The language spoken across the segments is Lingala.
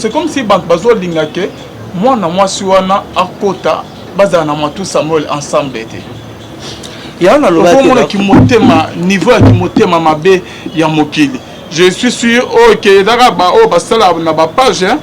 C'est comme si bato bazolinga ke mwana mwasi wana akota, bazala na Matu Samuel ensemble te. Yango nalobaki. Okomona kimotema, niveau ya kimotema mabe ya mokili. Je suis sûr oyo ke ezaka baoyo basala na bapage, hein.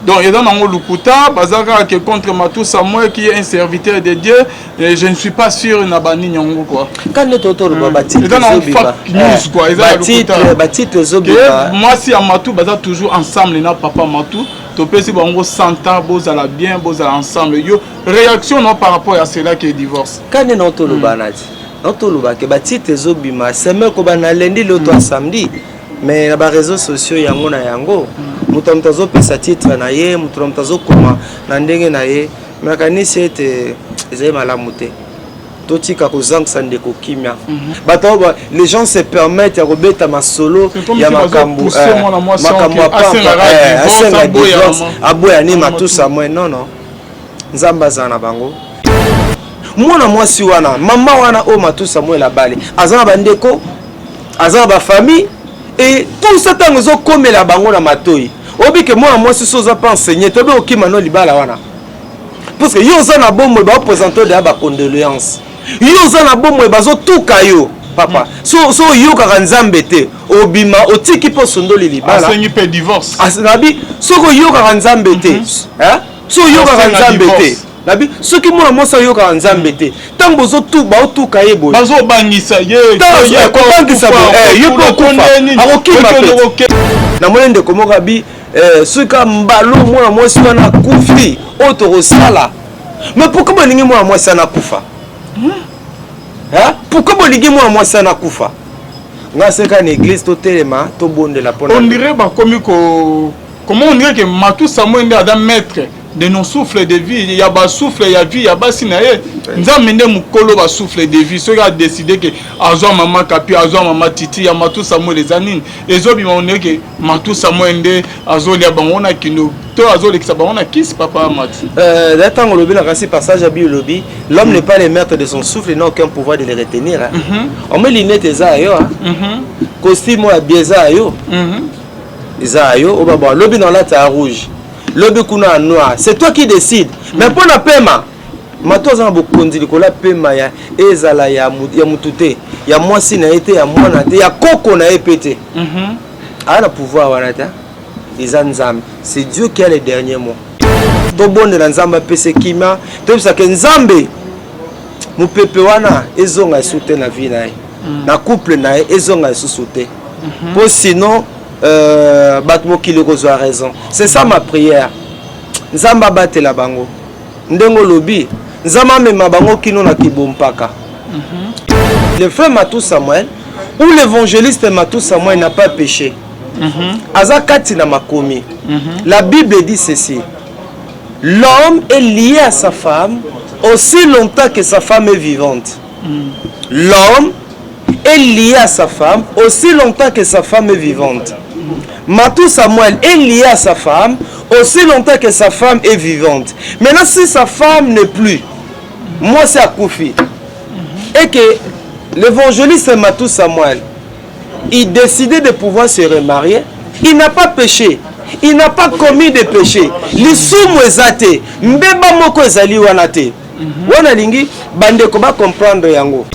Donc eza nango lukuta, baza kaka ke contre Matou Samuel qui est un serviteur de Dieu, et je ne suis pas sûr na banini yango quoi. Ka nde totoloba, batitre Eza nango fake news quoi, eza ya lokuta. Batitre ezobima. Ke mwasi ya Matu baza toujours ensemble na papa Matu. Topesi bango 100 ans, bozala bien, bozala ensemble. Yo réaction no par rapport à cela ke divorce? Ka nde na toloba nati na toloba ke batitre ezobima semaine kobanda lundi leo to samedi, mais na baréseaux sociaux yango na yango, moto na moto azopesa titre na ye, moto na moto azokoma na ndenge na ye. Mais nakanisi ete ezali malamu te. Totika kozangisa ndeko kimia. Bato oyo les gens se permettent ya kobeta masolo ya makambo makambo ya pamba, asenga divorce, aboya ni Matu Samuel. Non, non, Nzambe azala na bango. Mwana mwasi wana, mama wana oyo Matu Samuel abale, aza na bandeko, aza na bafamille et tout ça. Ntango ezokomela bango na matoi, oyebi ke mwana mwasi so oza mpe enseigné, toyebi okima no libala wana, parce que yo oza na bomoi, baoprésente deya bacondoléance. Yo oza na bomoi, bazotuka yo papa. So oyokaka Nzambe te, obima, otiki mpo osondoli libala. Asengi mpe divorce. Nabi soki oyokaka Nzambe te, so oyokaka Nzambe te, nabi soki mwana mwasi ayokaka Nzambe te, ntango baotuka ye boye, Bazobangisa ye. Kobangisa boye, ye mpe okufa, akokima mpe. Namoni ndeko moko abi soki ka mbalo mwana mwasi wana akufi, oyo tokosala. Mais pourquoi bolingi mwana mwasi wana akufa? Pourquoi bolingi mwana mwasi wana akufa? Nga seka na église, totelema, tobondela mpona. On dirait bakomi ko comment, on dirait que Matou Samuel nde aza maître de nos souffles de vie, ya basouffle ya vie ya basi na ye. Nzambe nde mokolo basouffle de vie. Soki adécide ke azwa mama Kapi, azwa mama Titi ya Matou Samuel, eza nini ezobima? On dirait ke Matou Samuel nde azolia bango na kindo to azolekisa bango na kisi, papa Mati. Ntango olobi na kasi passage ya Bible elobi: "L'homme n'est pas le maître de son souffle, il n'a aucun pouvoir de le retenir." Ome lunette eza ya yo, costume oyo ya bien eza ya yo, eza ya yo. Oyo babwa lobi na olata ya rouge, lobi kuna ya noir, c'est toi qui décide. Mais mpo na pema, Mato aza na bokonzi likolo ya pema ya ezala ya mutu te, ya mwasi na ye te, ya mwana te, ya koko na ye mpe te. Aya na pouvoir wana te, eza Nzambe. C'est Dieu qui a le dernier mot. Tobondela Nzambe apesa kimia. Toyebisaka Nzambe mopepe wana ezonga lisusu te na vie na ye, na couple na ye ezonga lisusu te, mpo sinon bato mokili kozwa raison. C'est ça ma prière. Nzambe abatela bango ndenge olobi, Nzambe amema bango kino na kibompaka. Le frère Matou Samuel ou l'évangéliste Matou Samuel n'a pas péché. Aza kati na makomi. La Bible dit ceci: "L'homme est lié à sa femme aussi longtemps que sa femme est vivante." L'homme est lié à sa femme aussi longtemps que sa femme est vivante. Matou Samuel est lié à sa femme aussi longtemps que sa femme est vivante. Maintenant, si sa femme n'est plus, moi c'est akufi, et que l'évangéliste Matou Samuel, il décidait de pouvoir se remarier, il n'a pas péché. Il n'a pas commis de péché. Lisumu eza te, mbeba moko ezali wana te. Wana alingi bandeko bacomprendre yango.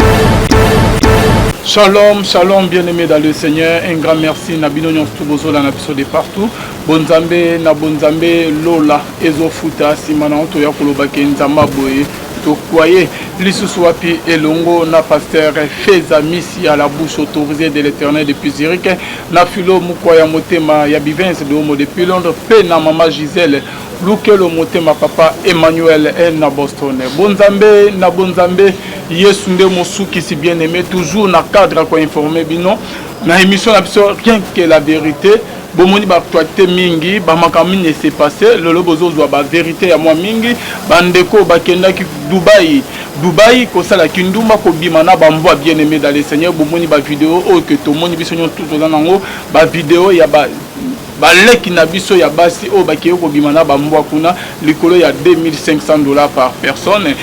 Shalom, shalom, bien-aimés dans le Seigneur. Un grand merci na bino nyonso bozola na biso de partout. Bonzambe na bonzambe, lola ezofuta nsima na toya koloba ke Nzambe aboye tokwaye lisusu wapi elongo na pasteur Feza Misi à la bouche autorisée de l'Éternel depuis Zurich, na Filo Mukwa ya motema ya Bivens de Homo depuis Londres, pe na mama Gisèle Lukelo motema papa Emmanuel na Boston. Bonzambe na bonzambe, Yesu nde mosukisi. Bien aimé, toujours na cadre ya koinforme bino na émission na biso Rien que la vérité. Bomoni baactualité mingi, bamakambo mingi ese passé lelo, bozozwa bavérité ya mwa mingi. Bandeko bakendaki Dubai, Dubai kosala kindumba, kobima na bambwa. Bien aimé dans le Seigneur, bomoni bavideo oyo ke tomoni biso nyonso toza nango, bavideo ya ba baleki na biso ya basi oyo bakei kobima na bambwa kuna likolo ya 2500 $ par personne.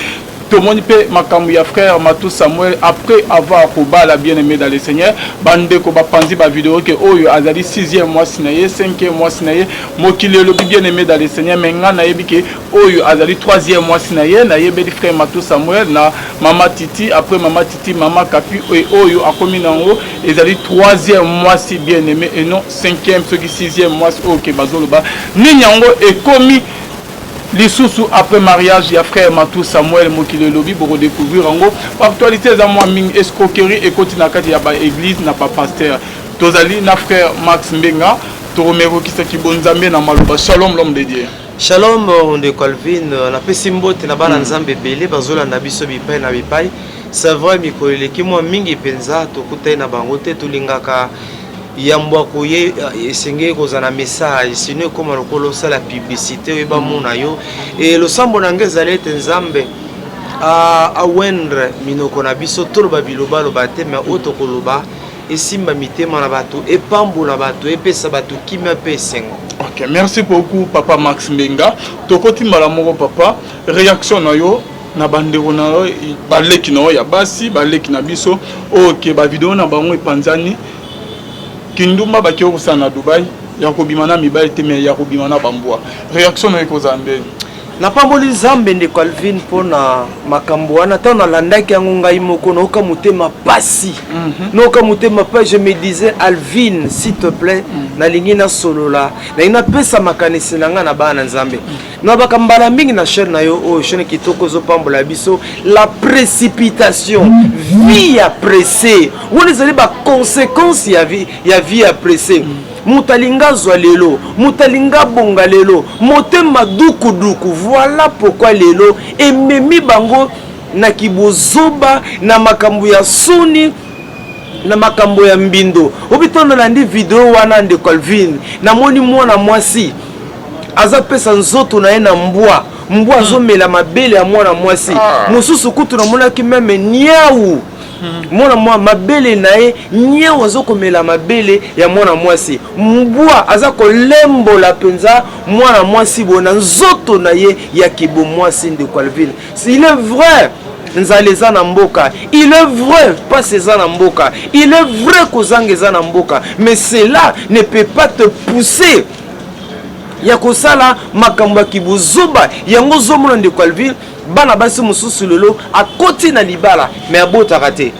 Tomoni mpe makambo ya frère Matou Samuel après avoir kobala, bien aimé dans le Seigneur. Bandeko bapanzi bavideo ke oyo azali 6e mwasi na ye, 5e mwasi na ye. Mokili elobi, bien aimé dans le Seigneur, mais nga nayebi ke oyo azali 3e mwasi na ye. Nayebeli frère Matou Samuel na mama Titi, après mama Titi, mama Kapi. Oyo akomi nango ezali 3e mwasi, bien aimé, et non 5e soki 6e mwasi oyo ke bazoloba. Nini yango ekomi lisusu après mariage ya frère Matou Samuel? Mokili elobi, bokodécouvrir yango. Actualité eza mwa mingi. Escroquerie ekoti na kati ya baéglise na bapasteur. Tozali na frère Max Mbenga, tokomekokisaki bonzambe na maloba. Shalom, l'homme de Dieu. Shalom, ndeko Alvin. Napesi mbote na bana Nzambe ebele bazolanda biso bipai na bipai. C'est vrai, mikolo eleki mwa mingi mpenza tokutani na bango te. Tolingaka yambo ya koye, esengeli kozala na message, sinon ekóma lokola osala publicité. Oyeba mona yo e losambo na ngai ezali ete Nzambe awendre minoko na biso, toloba bilobaloba te, mais oyo tokoloba esimba mitema na bato, epambola bato, epesa bato kimia mpe esengo. Ok, merci beaucoup, papa Max Mbenga. Tokoti mbala moko. Papa, réaction na yo na bandeko na yo, baleki na yo ya basi, baleki na biso oyo ke bavideo na bango epanzani, kindumba bakei kosala na Dubai, ya kobima na mibali te, mais ya kobima na bambwa, réaction na yo ekozala ndeni? Napamboli Nzambe, ndeko Alvin, mpona makambo wana. Ntango nalandaki yango, ngai moko naoka motema pasi, naoka motema pasi. Je me disais: "Alvin, s'il te plaît, nalingi nasolola, nalingi napesa makanisi na ngai na bana na Nzambe." Nabaka mbala mingi na chaîne na yo oyo, chaîne kitoko ozopambola biso. La précipitation, vie ya pressé wana, ezali baconséquence ya vie ya pressé. Moto alingi azwa lelo, moto alingi abonga lelo, motema dukuduku. Voilà pourquoi lelo ememi bango na kibozoba, na makambo ya soni, na makambo ya mbindo. Obi ntango nalandi video wana, ndeko Alvin, namoni mwana mwasi azapesa nzoto na ye na mbwa. Mbwa azomela mabele ya mwana mwasi. Mosusu kutu namonaki même niau, mwana mwa mabele na ye, niau azokomela mabele ya mwana mwasi. Mbwa aza kolembola mpenza mwana mwasi boye na nzoto na ye ya kibomwasi. Ndeko Alvin, il est vrai nzala eza na mboka, il est vrai mpasi eza na mboka, il est vrai kozanga eza na mboka, mais cela ne peut pas te pousser ya kosala makambo ya kibozoba. Yango ozomona, ndeko Alvin, bana basi mosusu lelo akoti na libala mais abotaka te.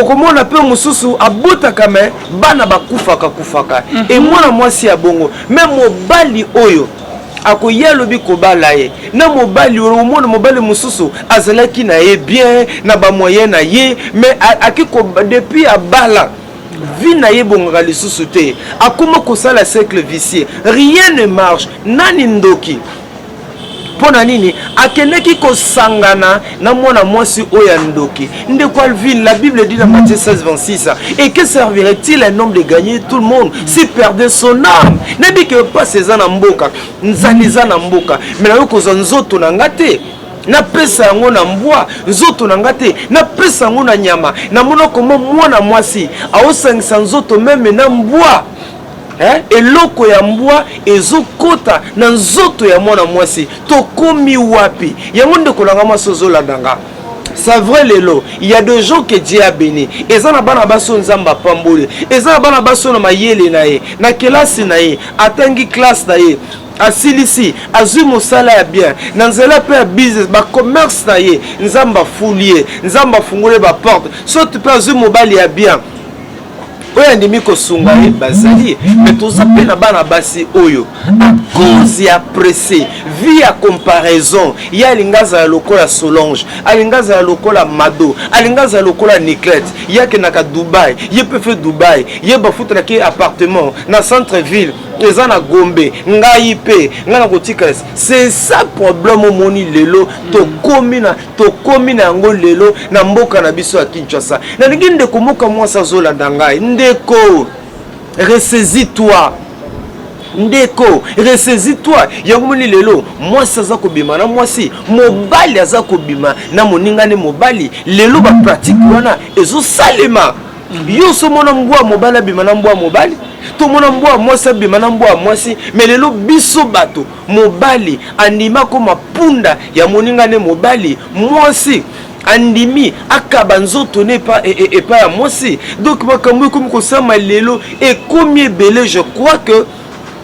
Okomona mpe mosusu abotaka mais bana bakufaka kufaka. E mwana mwasi ya bongo, mais mobali oyo akoya alobi kobala ye na mobali oyo, omona mobali mosusu azalaki na ye bien na bamoyen na ye, mais aki depuis abala, vie na ye ebongaka lisusu te, akóma kosala cercle vicieux, rien ne marche. Nani ndoki? Mpo na nini akendaki kosangana na mwana mwasi oyo ya ndoki? Ndeko Alvin, la Bible dit dans Matthieu 16 26: "Et que servirait-il un homme de gagner tout le monde s'il perdait son âme?" Nayebi ke mpasi eza na mboka, nzala eza na mboka, mais nayoki kozwa nzoto na nga te, napesa yango na mbwa, nzoto na nga te, napesa yango na nyama. Namona koma mwana mwasi aosangisa nzoto même na mbwa, eh? Eloko ya mbwa ezokota na nzoto ya mwana mwasi. Tokomi wapi? Yango, ndeko na nga mwasi ozolanda nga, c'est vrai, lelo il y a des gens que Dieu a béni. Eza na bana basi oyo Nzambe apamboli, eza na bana basi oyo na mayele na ye, na kelasi na ye, atangi classe na ye, asilisi, azwi mosala ya bien na nzela mpe ya business, bacommerce na ye, Nzambe afuli ye, Nzambe afungoli baporte, soki mpe azwi mobali ya bien oyo andimi kosunga ye. Bazali. Mais toza mpe na bana basi oyo, à cause ya pressé, vie ya comparaison, ye alingi azala lokola Solange, alingi azala lokola Mado, alingi azala lokola Niclette. Ye akendaka Dubai, ye mpe fe Dubai, ye bafutelaki appartement na centre ville eza na Gombe, ngai mpe ngai na kotikala. C'est ça problème. Omoni lelo tokomi na yango lelo na mboka na biso ya Kinshasa. Nalingi ndeko mboka mwasi azolanda ngai, ndeko, ressaisis toi ndeko, ressaisis toi. Yango moni lelo mwasi aza kobima na mwasi, mobali aza kobima na moningane mobali. Lelo bapratique wana ezosalema. Yo osomona mbwa mobali abima na mbwa mobali? Tomona mbwa ya mwasi abima na mbwa ya mwasi. Mais lelo biso bato, mobali andima akoma punda ya moninga ne mobali, mwasi andimi akaba nzoto ne epai e, e, epa ya mwasi. Donc makambo ekomi kosama lelo, ekomi ebele. Je crois que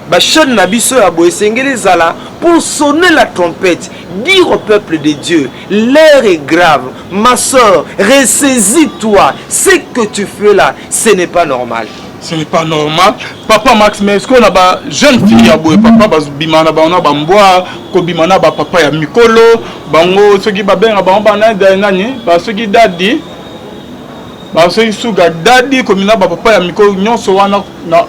bachaîne na biso ya boye esengeli ezala pour sonner la trompette, dire au peuple de Dieu: l'heure est grave. Ma soeur, ressaisis-toi, ce que tu fais là, ce n'est pas normal. Ce n'est pas normal, papa Max. Mais est-ce que na ba jeune fille ya boye, papa, bazobima na bango na bambwa, kobima na bapapa ya mikolo, bango soki babenga bango bana nani, basoki daddy, basoki sugar daddy, komina bapapa ya mikolo nyonso wana na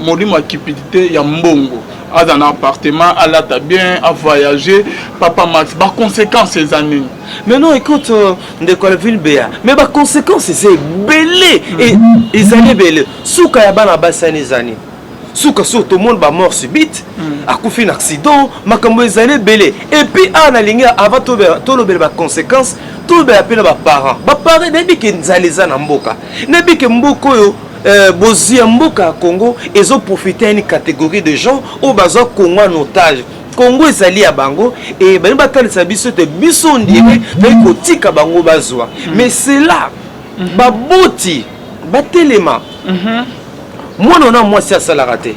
molimo ya cupidité ya mbongo, aza na appartement, alata bien, avoyage, papa Max, baconséquence eza nini? Mais non, écoute, ndeko Alvin Beya, mais baconséquence eza ebele, ezali ebele. Suka ya bana basi ani ezani suka soki tomoni bamort subite, akufi na accident, makambo ezali ebele. Et puis awa nalingi, avant tolobela baconséquence, tolobela mpe na baparent. Baparent, nayebi ke nzala eza na mboka, nayebi ke mboka oyo, bozwi ya mboka ya Congo ezoprofite ya une catégorie de gens oyo bazwa Congo en otage. Congo ezali ya bango e balingi batalisa biso ete biso ondire toyei kotika bango bazwa. Mais c'est là baboti batelema. Mwana wana mwasi asalaka te,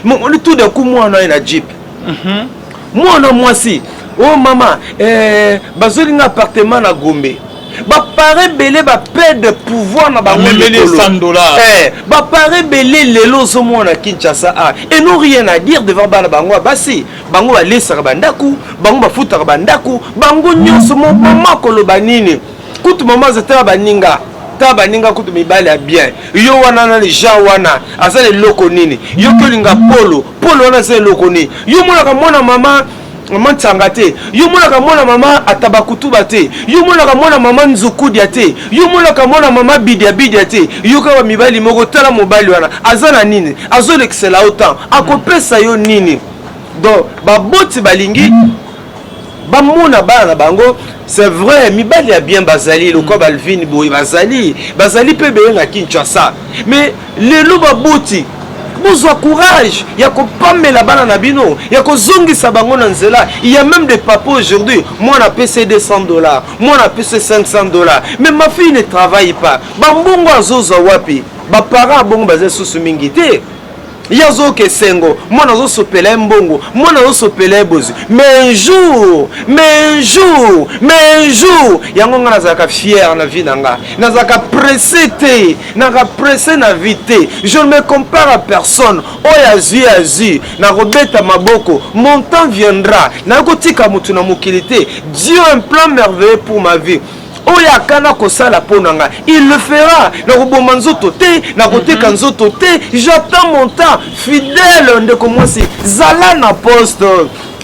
momoni tout d'un coup mwana ye na jeep, mwana mwasi o mama, bazolinga appartement na Gombe. Baparent ebele baperdre pouvoir na bango. Bamemeli likolo. 100 $. Baparent ebele lelo ozomona Kinshasa a et non rien à dire devant bana bango ya basi. Bango balesaka bandako, bango bafutaka bandako, bango nyonso. Mama koloba nini? Kutu mama aza tala baninga, tala baninga kutu mibali ya bien. Yo wana nani? Jean wana aza na eloko nini? Yo ki olinga polo polo wana, aza eloko nini? Yo monaka mwana mama, mama Ntsanga te? Yo monaka mwana mama Atabakutuba te? Yo monaka mwana mama Nzukudia te? Yo monaka mwana mama Bidia Bidia te? Yo kaka mibali moko. Tala mobali wana aza na nini? Azolekisela yo temps, akopesa yo nini? Donc baboti balingi bamona bana na bango. C'est vrai, mibali ya bien bazali, lokwa Balvin boye, bazali, bazali mpe ebele na Kinshasa. Mais lelo baboti, bozwa courage ya kopamela bana na bino, ya kozongisa bango na nzela. Il y a même des papas aujourd'hui, mwana apesi 200 $, mwana apesi 500 $, mais ma fille ne travaille pas, bambongo azozwa wapi? Baparent abongo baza lisusu mingi te. Ye azoyoka esengo, mwana azosopela ye mbongo, mwana azosopela ye bozwi. Mais un jour, mais un jour, mais un jour. Yango nga nazalaka fier na vie na nga, nazalaka pressé te, nazalaka pressé na vie te. Je ne me compare à personne. Oyo azwi, azwi, nakobeta maboko. Mon temps viendra. Nayoki kotika motu na mokili te. Dieu a un plan merveilleux pour ma vie. Oyo akana kosala mpo na ngai, il le fera. Nakoboma nzoto te, nakoteka nzoto te. J'attends mon temps. Fidèle ndeko mwasi, zala na poste,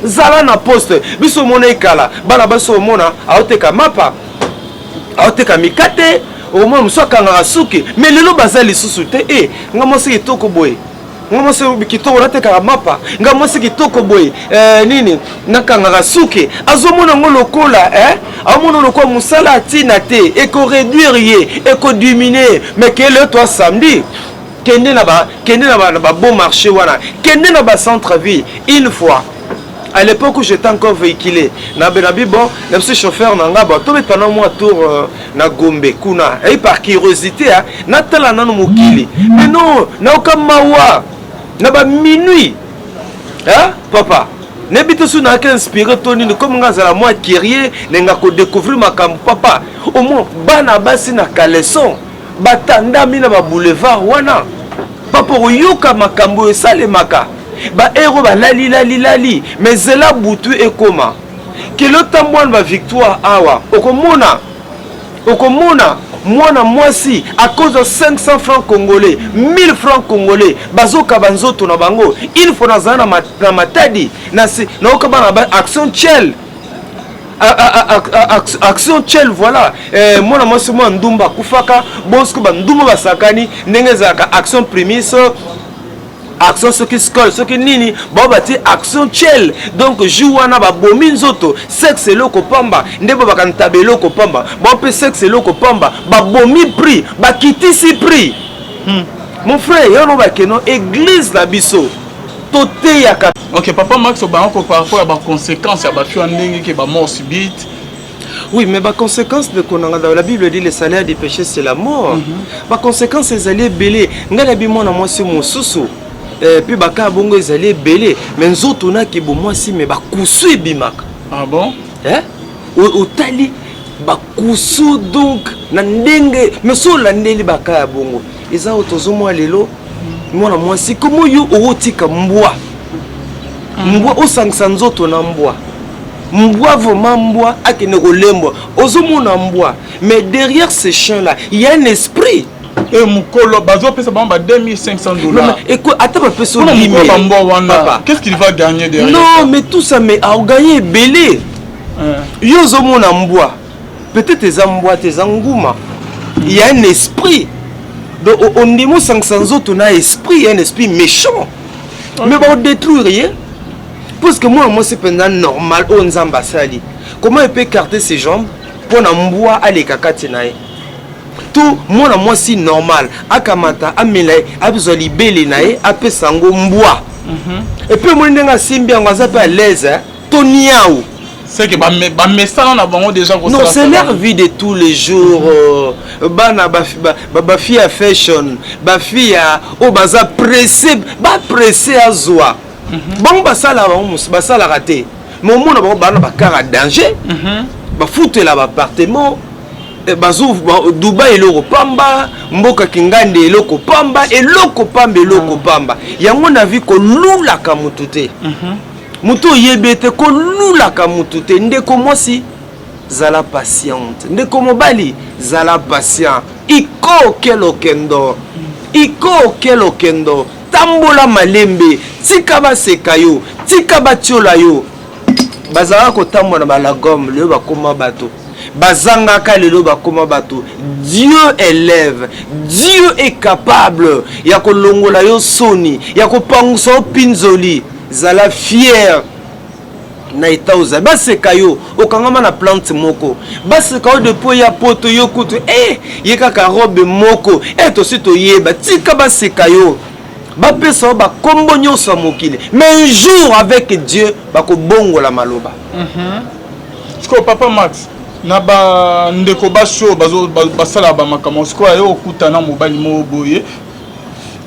zala na poste. Biso omona ekala, bana basi omona aoteka mapa, aoteka mikate, omona mosu akangaka suki. Mais lelo baza lisusu te. E nga mwasi kitoko boye, nga mwasi kitoko natekaka mapa, nga mwasi kitoko boye, nini, nakangaka suki. Azomona yango lokola, amona lokola mosala atina te, ekoréduire ye, ekodiminuer. Mais kele to samedi, kende na ba kende na ba bon marché wana, kende na ba centre ville. Une fois, à l'époque où j'étais encore véhiculé, na benabi bon na biso chauffeur na nga, bon, tobeta na mwa tour na Gombe kuna ei, par curiosité, natala nano mokili. Mais non, nayoka mawa na baminuit, hein, papa. Nayebi te so nayaki inspiré to nini. Comme nga azala mwa curieux, nenga kodécouvrir makambo, papa. Au moins bana basi na caleçon batandami na baboulevard wana, papa. Koyoka makambo oyo esalemaka, baero balalilalilali. Mais zela butu ekoma, kele otambwana bavictoire awa, okomona, okomona mwana mwasi à cause de 500 francs congolais, 1000 francs congolais, bazokaba nzoto na bango. Il faut nazala na Matadi, nayoka bana ba action chel, action chel, voilà. Mwana mwasi, mwana ndumba akufaka bosiko, bandumba basakani ndenge ezalaka, action primise, action soki scole, soki nini, bao batie action chel. Donc jour wana babomi nzoto, sexe eloko pamba, nde bo bakantaba eloko pamba, bao mpe sexe eloko pamba, babomi prix, bakitisi prix. Mon frère, yo loba que non, église na biso toteyaka. Ok, papa Max, obanga par rapport ya baconséquence ya bafi ya ndenge ke bamort subite. Oui, mais baconséquence de konanga, la Bible dit: le salaire du péché, c'est la mort. Baconséquence ezali ebele. Ngai nayebi mwana mwasi mosusu, mpe baka bongo ezali ebele, mais nzoto naki bomwasi, mais bakusu ebimaka. Ah bon? Eh? Otali bakusu, donc na ndenge, mais so olandeli baka ya bongo, eza oyo tozomwa lelo. Mwana mwasi komo yo okotika mbwa, mbwa osangisa nzoto na mbwa, mbwa vraiment, mbwa akende kolembwa, ozomona mbwa, mais derrière ce chien là il y a un esprit. E mokolo bazopesa bango ba 2500 dollars. Ata bapesa. Mpona mokolo bambwa wana, qu'est-ce qu'il va gagner derrière? Non, mais tout ça, mais aoganye ebele. Yo ozomona mbwa, peut-être eza mbwa te, eza nguma. Il y a un esprit. Donc ondimi osangisa nzoto na esprit, il y a un esprit méchant, mais baodétruire ye, parce que mwana mwasi mpenza normal oyo Nzambe asali, comment il peut écarter ses jambes mpo na mbwa aleka kati na ye? To mwana mwasi normal akamata, amela ye, azwa libele na ye, apesa yango mbwa, et puis omoni ndenge asimbi yango, aza mpe à l'aise, to niau. C'est que bamesana na bango déjà. Non, c'est leur vie de tous les jours. Bana bafille ya fashion, bafille ya oyo baza pressé, bapressé azwa bango, basalaka bango basalaka te, mais omona bango bana bakara danger, bafutela baappartement bazo Dubai eloko pamba, mboka kingande eloko pamba, eloko pamba, eloko pamba. Yango na vie, kolulaka motu te, motu oyebi ete kolulaka motu te. Ndeko mwasi, zala patiente. Ndeko mobali, zala patient. Iko okelokendo, iko okelokendo, tambola malembe, tika baseka yo, tika batiola yo. Bazalaka kotambola na balagome, lelo bakóma bato. Bazangaka, lelo bakóma bato. Dieu élève, Dieu est capable ya kolongola yo soni, ya kopangusa yo mpinzoli. Zala fier na eta ozali. Baseka yo, okangama na plante moko, baseka yo depuis ya poto yo kutu ye kaka robe moko tosi toyeba. Tika baseka yo, bapesa yo bakombo nyonso ya mokili, mais un jour avec Dieu bakobongola maloba. Sikoyo papa Max, na bandeko basi oyo basalaka bamakambo, sikoyo aye okutana mobali moko boye,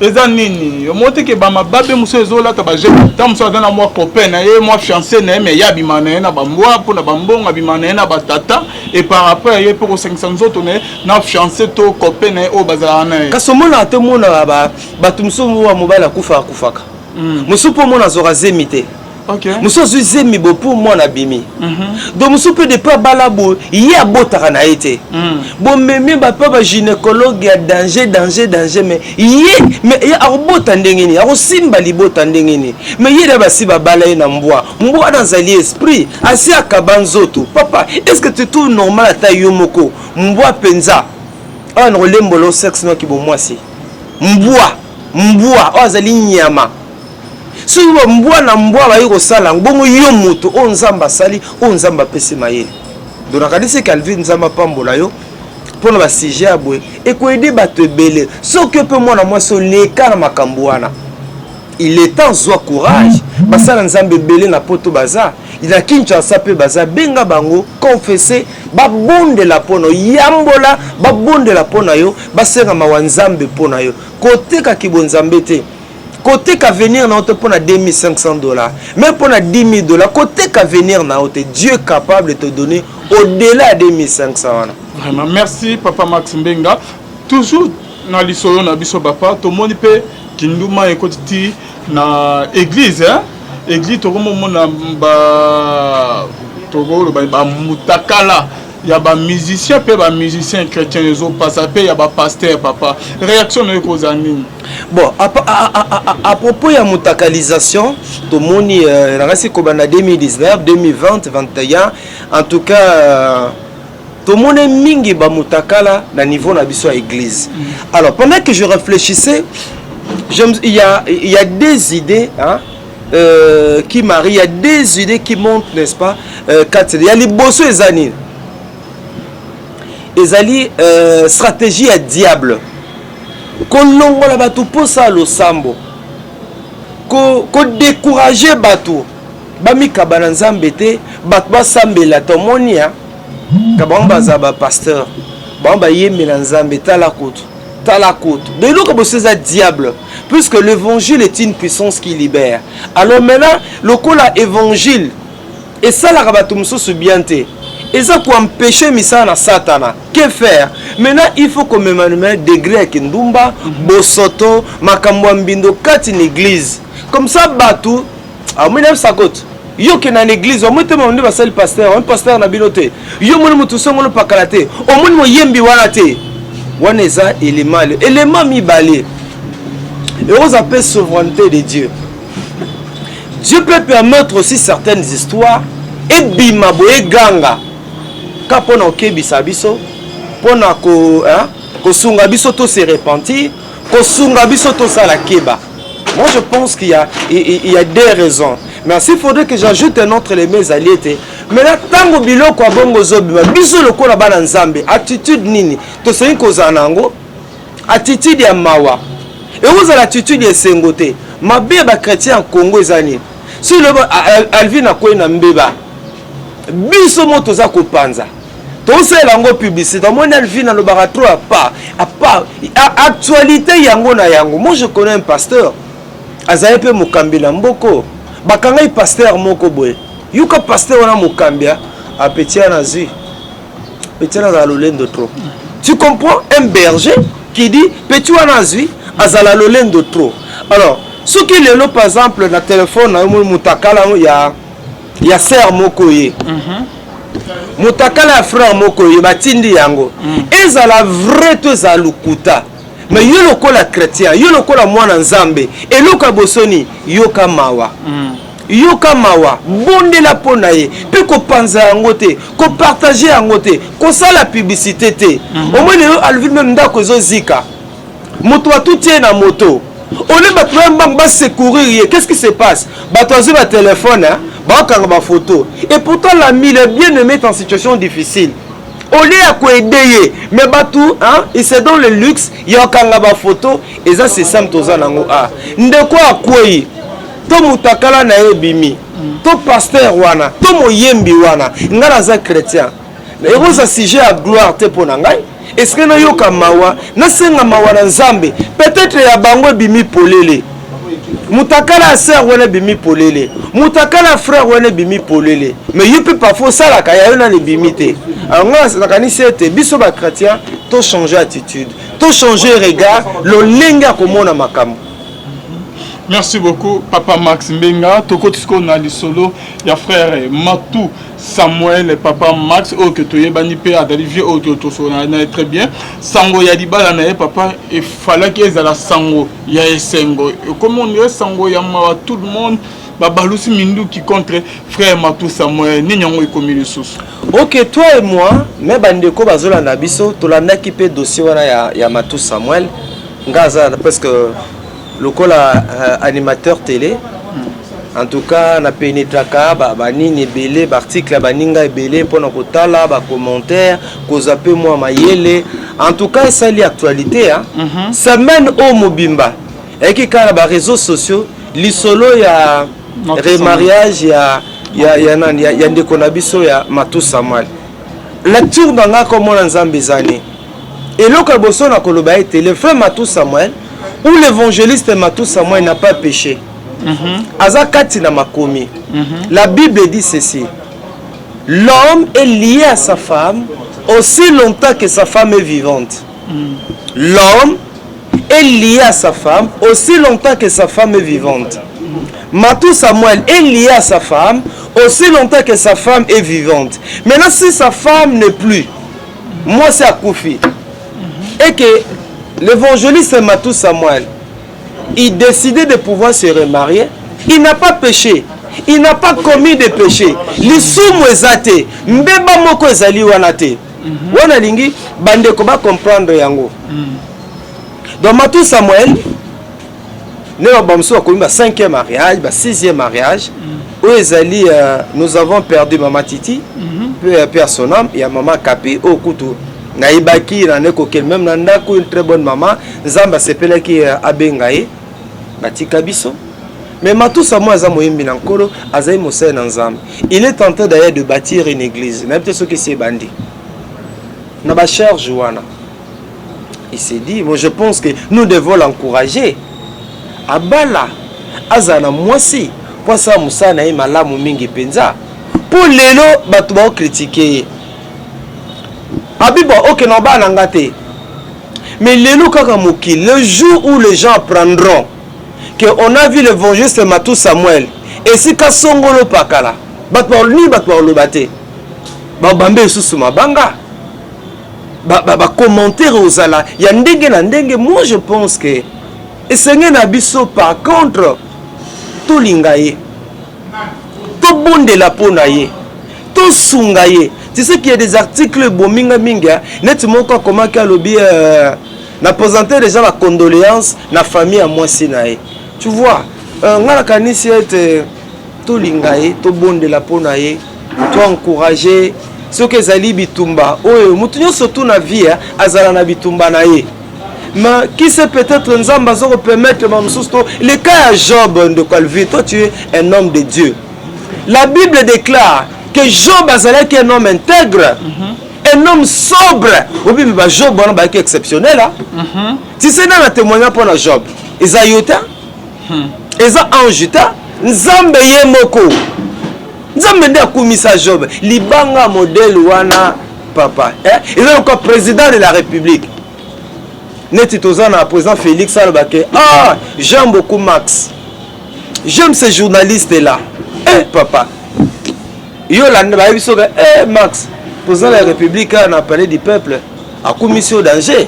eza nini? Omoni teke bamababe mosusu ezolata bajeune, ta mosusu aza na mwa copain na ye, mwa fiancé na ye, mais ye abima na ye na bambwa mpona bambongo, abima na ye na batata, et par rapport ye mpe kosangisa nzoto na ye na fiancé to copain na ye oyo bazalaka na ye. Kasi omonaka te, omonaka bato mosusu wa mobali akufa, akufaka. Mosusu mpo omona azwaka zemi te. Mosusu azwi zemi bo mpo mwana abimi. Donc mosusu mpe depuis abala boye, ye abotaka na ye te. Bomemi bape bagynécologue ya danger, danger, danger, mais ye, mais ye akobota ndenge nini? Akosimba libota ndenge nini? Mais ye na basi babala ye na mbwa, mbwa wana azali esprit, asi akaba nzoto. Papa, est ce que tu trouves normal, ata yo moko, mbwa mpenza awa na kolembola o sexe noki bomwasi, mbwa, mbwa oyo azali nyama, soki bambwa na mbwa bayi kosala yango bongo, yo moto oyo Nzambe asali, oyo Nzambe apesi mayele? Donc nakanisi, Calvin, Nzambe apambola yo mpona basujet ya boye, ekoaider bato ebele. Soki mpe mwana mwasi oleka na makambo wana, il est temps, zwa courage. Basala Nzambe ebele na poto baza, na Kinshasa mpe baza, benga bango, confesse, babondela mpo na yambola, babondela mpo na yo, basenga mawa Nzambe mpo na yo. Kotekaki bonzambe te, koteka avenir na yo te mpo na 2500 dollars, mais mpo na 10 000 dollars. Koteka avenir na yo te. Dieu est capable de te donner au-delà ya 2500 wana. Vraiment merci, papa Max Mbenga. Toujours na lisolo na biso, papa, tomoni mpe kinduma ekoti ti na église, hein? Église tokomomona ba, tokoloba bamutakala ya bamusicien mpe bamusicien chrétien, ezopasa mpe ya bapasteur. Papa, réaction na yo ekozala nini? Bon, à propos ya mutakalisation, tomoni nakasi kobanda 2019, 2020, 21, en tout cas tomoni mingi bamutakala na niveau na biso ya église. Alors pendant que je réfléchissais, il y a des idées, hein, qui marient, il y a des idées qui montent, n'est-ce pas? Kati ya liboso eza nini? Ezali stratégie ya diable. Kolongola bato mposa ya losambo, kodécourager bato bamikaba na Nzambe te, bato basambela. Tomoni ya ka bango bazala bapasteur, bango bayembela Nzambe. Tala kutu, tala kutu de eloko boso eza diable, puisque l'évangile est une puissance qui libère. Alors maintenant, lokola évangile esalaka bato mosusu bien te, eza koempêcher misala na Satana. Que faire maintenant? Il faut komema numa degré ya kindumba, bosoto, makambo ya mbindo kati na église. Comme ça bato amoni yebisaka oti yo okenda na église, omoni te nde basali pasteur, omoni pasteur na bino te, yo omoni motu songolo pakala te, omoni moyembi wana te. Wana eza élément mibale. Ekozala mpe souveraineté de Dieu. Dieu peut permettre aussi certaines histoires ebima boye, eganga ka mpona kokebisa biso, mpona kosunga biso to se repentir, kosunga biso tosala keba. Moi, je pense qu'il y a des raisons, mais s'il faudrait que j'ajoute un autre élément, ezali ete maintenant, ntango biloko ya bongo ozobima, biso lokola bana Nzambe, attitude nini tosengi kozala na yango? Attitude ya mawa ekozala attitude ya esengo te. Mabe ya bachrétien ya Congo eza nini? Soki loba Alvin akwei na mbeba, biso mo toza kopanza, tosalela yango publicité. Omoni Alvin alobaka trop apa actualité yango na yango. Moi, je connais un pasteur, azali mpe mokambi na mboko. Bakangai pasteur moko boye. Yoka, pasteur wana mokambi apeti na zwi, petit wana azala lolendo trop. Tu comprends? Un berger qui dit petit wana azwi, azala lolendo trop. Alors soki lelo, par exemple, na telefone na yo moni motakala ya sœur moko ye, motakala ya frère moko ye, batindi yango, ezala vrai to ezala lokuta, mais yo lokola chrétien, yo lokola mwana Nzambe, eloko ya bosoni, yoka mawa, yoka mawa, bondela mpo na ye mpe kopanza yango te, kopartager yango te, kosala publicité te. Omoni lelo Alvin, même ndako ezozika, moto atuti ye na moto ole, bato baya mbango basecourir ye. Qu'est-ce qui se passe? Bato azwi batelefone, bakokanga bafoto, et pourtant l'ami, le bien aimé, est en situation difficile. Au lieu ya koaider ye, mais bato, hein, il se donne le luxe ya kokanga bafoto. Eza sesame toza nango. A ndeko akwei to motakala na ye ebimi, to pasteur wana to moyembi wana, ngai naza chrétien, ekozala sujet ya gloire te mpo na ngai. Eske nayoka mawa, nasenga mawa na Nzambe? Peut-être ya bango ebimi polele, mutakala ya sœur wana ebimi polele, mutakala ya frère wana ebimi polele, mais yo mpe parfois osalaka ya yo nani ebimi te. Alors nga nakanisi ete biso bachrétien tochange attitude, tochange regard, lolenge ya komona makambo. Merci beaucoup, papa Max Mbenga. Tokoti sikoyo na lisolo ya frère Matu Samuel. Papa Max, oyo ke toyebani mpe azali vieux oyo tosola na ye très bien. Sango ya libala na ye, papa, efalaki ezala sango ya esengo, ekomi ondire sango ya mawa. Tout le monde babalusi minduki contre frère Matu Samuel. Nini yango ekomi lisusu? Ok, toi et moi, me bandeko bazolanda biso, tolandaki mpe dossier wana ya Matu Samuel. Nga aza presque lokola animateur télé. En tout cas, napénétraka banini ebele, baarticle ya baninga ebele mpona kotala bacommentaire, kozwa mpe mwa mayele. En tout cas, esali actualité, hein? Semaine oyo mobimba eyaki kaka na baréseaux sociaux, lisolo ya remariage ya nani, ya ndeko na biso ya Matu Samuel. Lecture na nga komona Nzambe eza nini? Eloko ya boso na koloba ete le frère Matu Samuel ou l'évangéliste Matu Samuel n'a pas péché. Aza kati na makomi. La Bible dit ceci: l'homme est lié à sa femme aussi longtemps que sa femme est vivante. L'homme est lié à sa femme aussi longtemps que sa femme est vivante. Matou Samuel est lié à sa femme aussi longtemps que sa femme est vivante. Maintenant, si sa femme n'est plus, moi c'est akufi, et que l'évangéliste Matou Samuel, il décidait de pouvoir se remarier, il n'a pas péché. Il n'a pas commis de péché. Lisumu eza te, mbeba moko ezali wana te. Wana lingi bandeko ba comprendre yango. Donc Matou Samuel, nde bamosusu bakomi ba 5e mariage, ba 6e mariage oyo ezali. Nous avons perdu mama Titi, mpe ya son âme, ya mama Kapi oyo kutu. Nayebaki na nde kokende meme na ndako, une très bonne maman. Nzambe asepelaki abenga ye, batika biso. Mais Matou Samuel aza moyembi na Nkolo, azali mosali na Nzambe. Il est en train d'ailleurs de bâtir une église. Nayebi te soki esi ebandi. Na ba charge wana. Il s'est dit, moi je pense que nous devons l'encourager. Abala, azala na mwasi, po asala mosala na ye malamu mingi mpenza. Po lelo bato bao critiquer ye. Abi bon, ok, na bana nga te. Mais lelo kaka mokili, le jour où les gens apprendront que on a vu l'évangéliste Matou Samuel esika songolo pakala, bato ba nini, bato bakoloba te, babambe lisusu mabanga, bacommentaire ozala ya ndenge na ndenge. Moi je pense que esenge na biso par contre tolinga ye, tobondela mpo na ye, tosunga ye. Tu sais qu'il y a des articles ebominga mingi, neti moko akomaki, alobi na présenter déjà ba condoléance na famille ya mwasi na ye. Tu vois, nga nakanisi ete tolinga ye, tobondela mpo na ye, toencourage. Soki ezali bitumba oyo motu nyonso tu na vie azala na bitumba na ye, mais qui sait, peut-être Nzambe aza kopermettre bamosusu to le cas ya Job. Ndeko Alvi, toi tu es un homme de Dieu. La Bible déclare que Job azalaki un homme intègre, un homme sobre. Obimi bajob wana bayaki exceptionnel. Tu sais, nana témoignage mpo na Job eza yo te, eza ange te, Nzambe ye moko. Nzambe nde akumisa Job. Libanga modèle wana, papa, eh? Eza lokola président de la République, neti toza na président Félix, alobake: "Ah, j'aime beaucoup Max, j'aime ces journalistes là." Eh papa, yo landa, bayebi soki eh, Max, président de la République na Palais du Peuple akumisi yo, danger.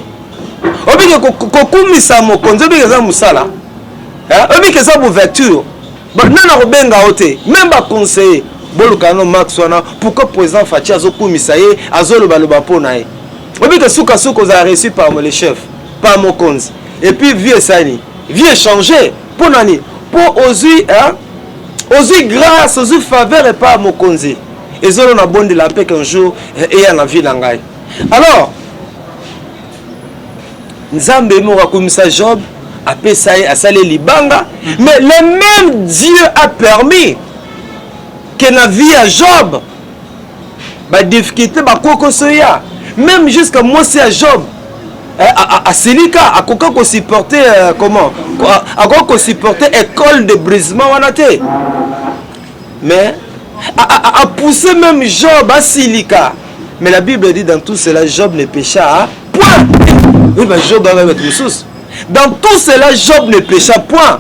Obike kokumisa mokonzi, obike eza mosala, obike eza ouverture. Nani akobenga yo te, même baconseiller boluka no Max wana. Pourquoi président Fatshi azokumisa ye, azolobaloba mpo na ye? Obike sukasuka ozala reçu par le chef, par mokonzi, et puis vie esani, vie échange. Mpo nani? Mpo ozwi, ozwi grâce, ozwi faveur epa mokonzi. Ezolo na bondela mpe qu'un jour eya na vie na ngai. Alors Nzambe moko akumisa Job, apesa ye, asali libanga, mais le même Dieu a permis que na vie ya Job badifficulté bakokoso ya même jusqu'à mwasi ya Job asilika, akoka kosupporter, comment akoka kosupporter école de brisement wana te, mais a poussé même Job asilika. Mais la Bible dit: dans tout cela, Job ne pécha point. Oui, bah, Job avait mettre mosusu. Dans tout cela, Job ne pécha point,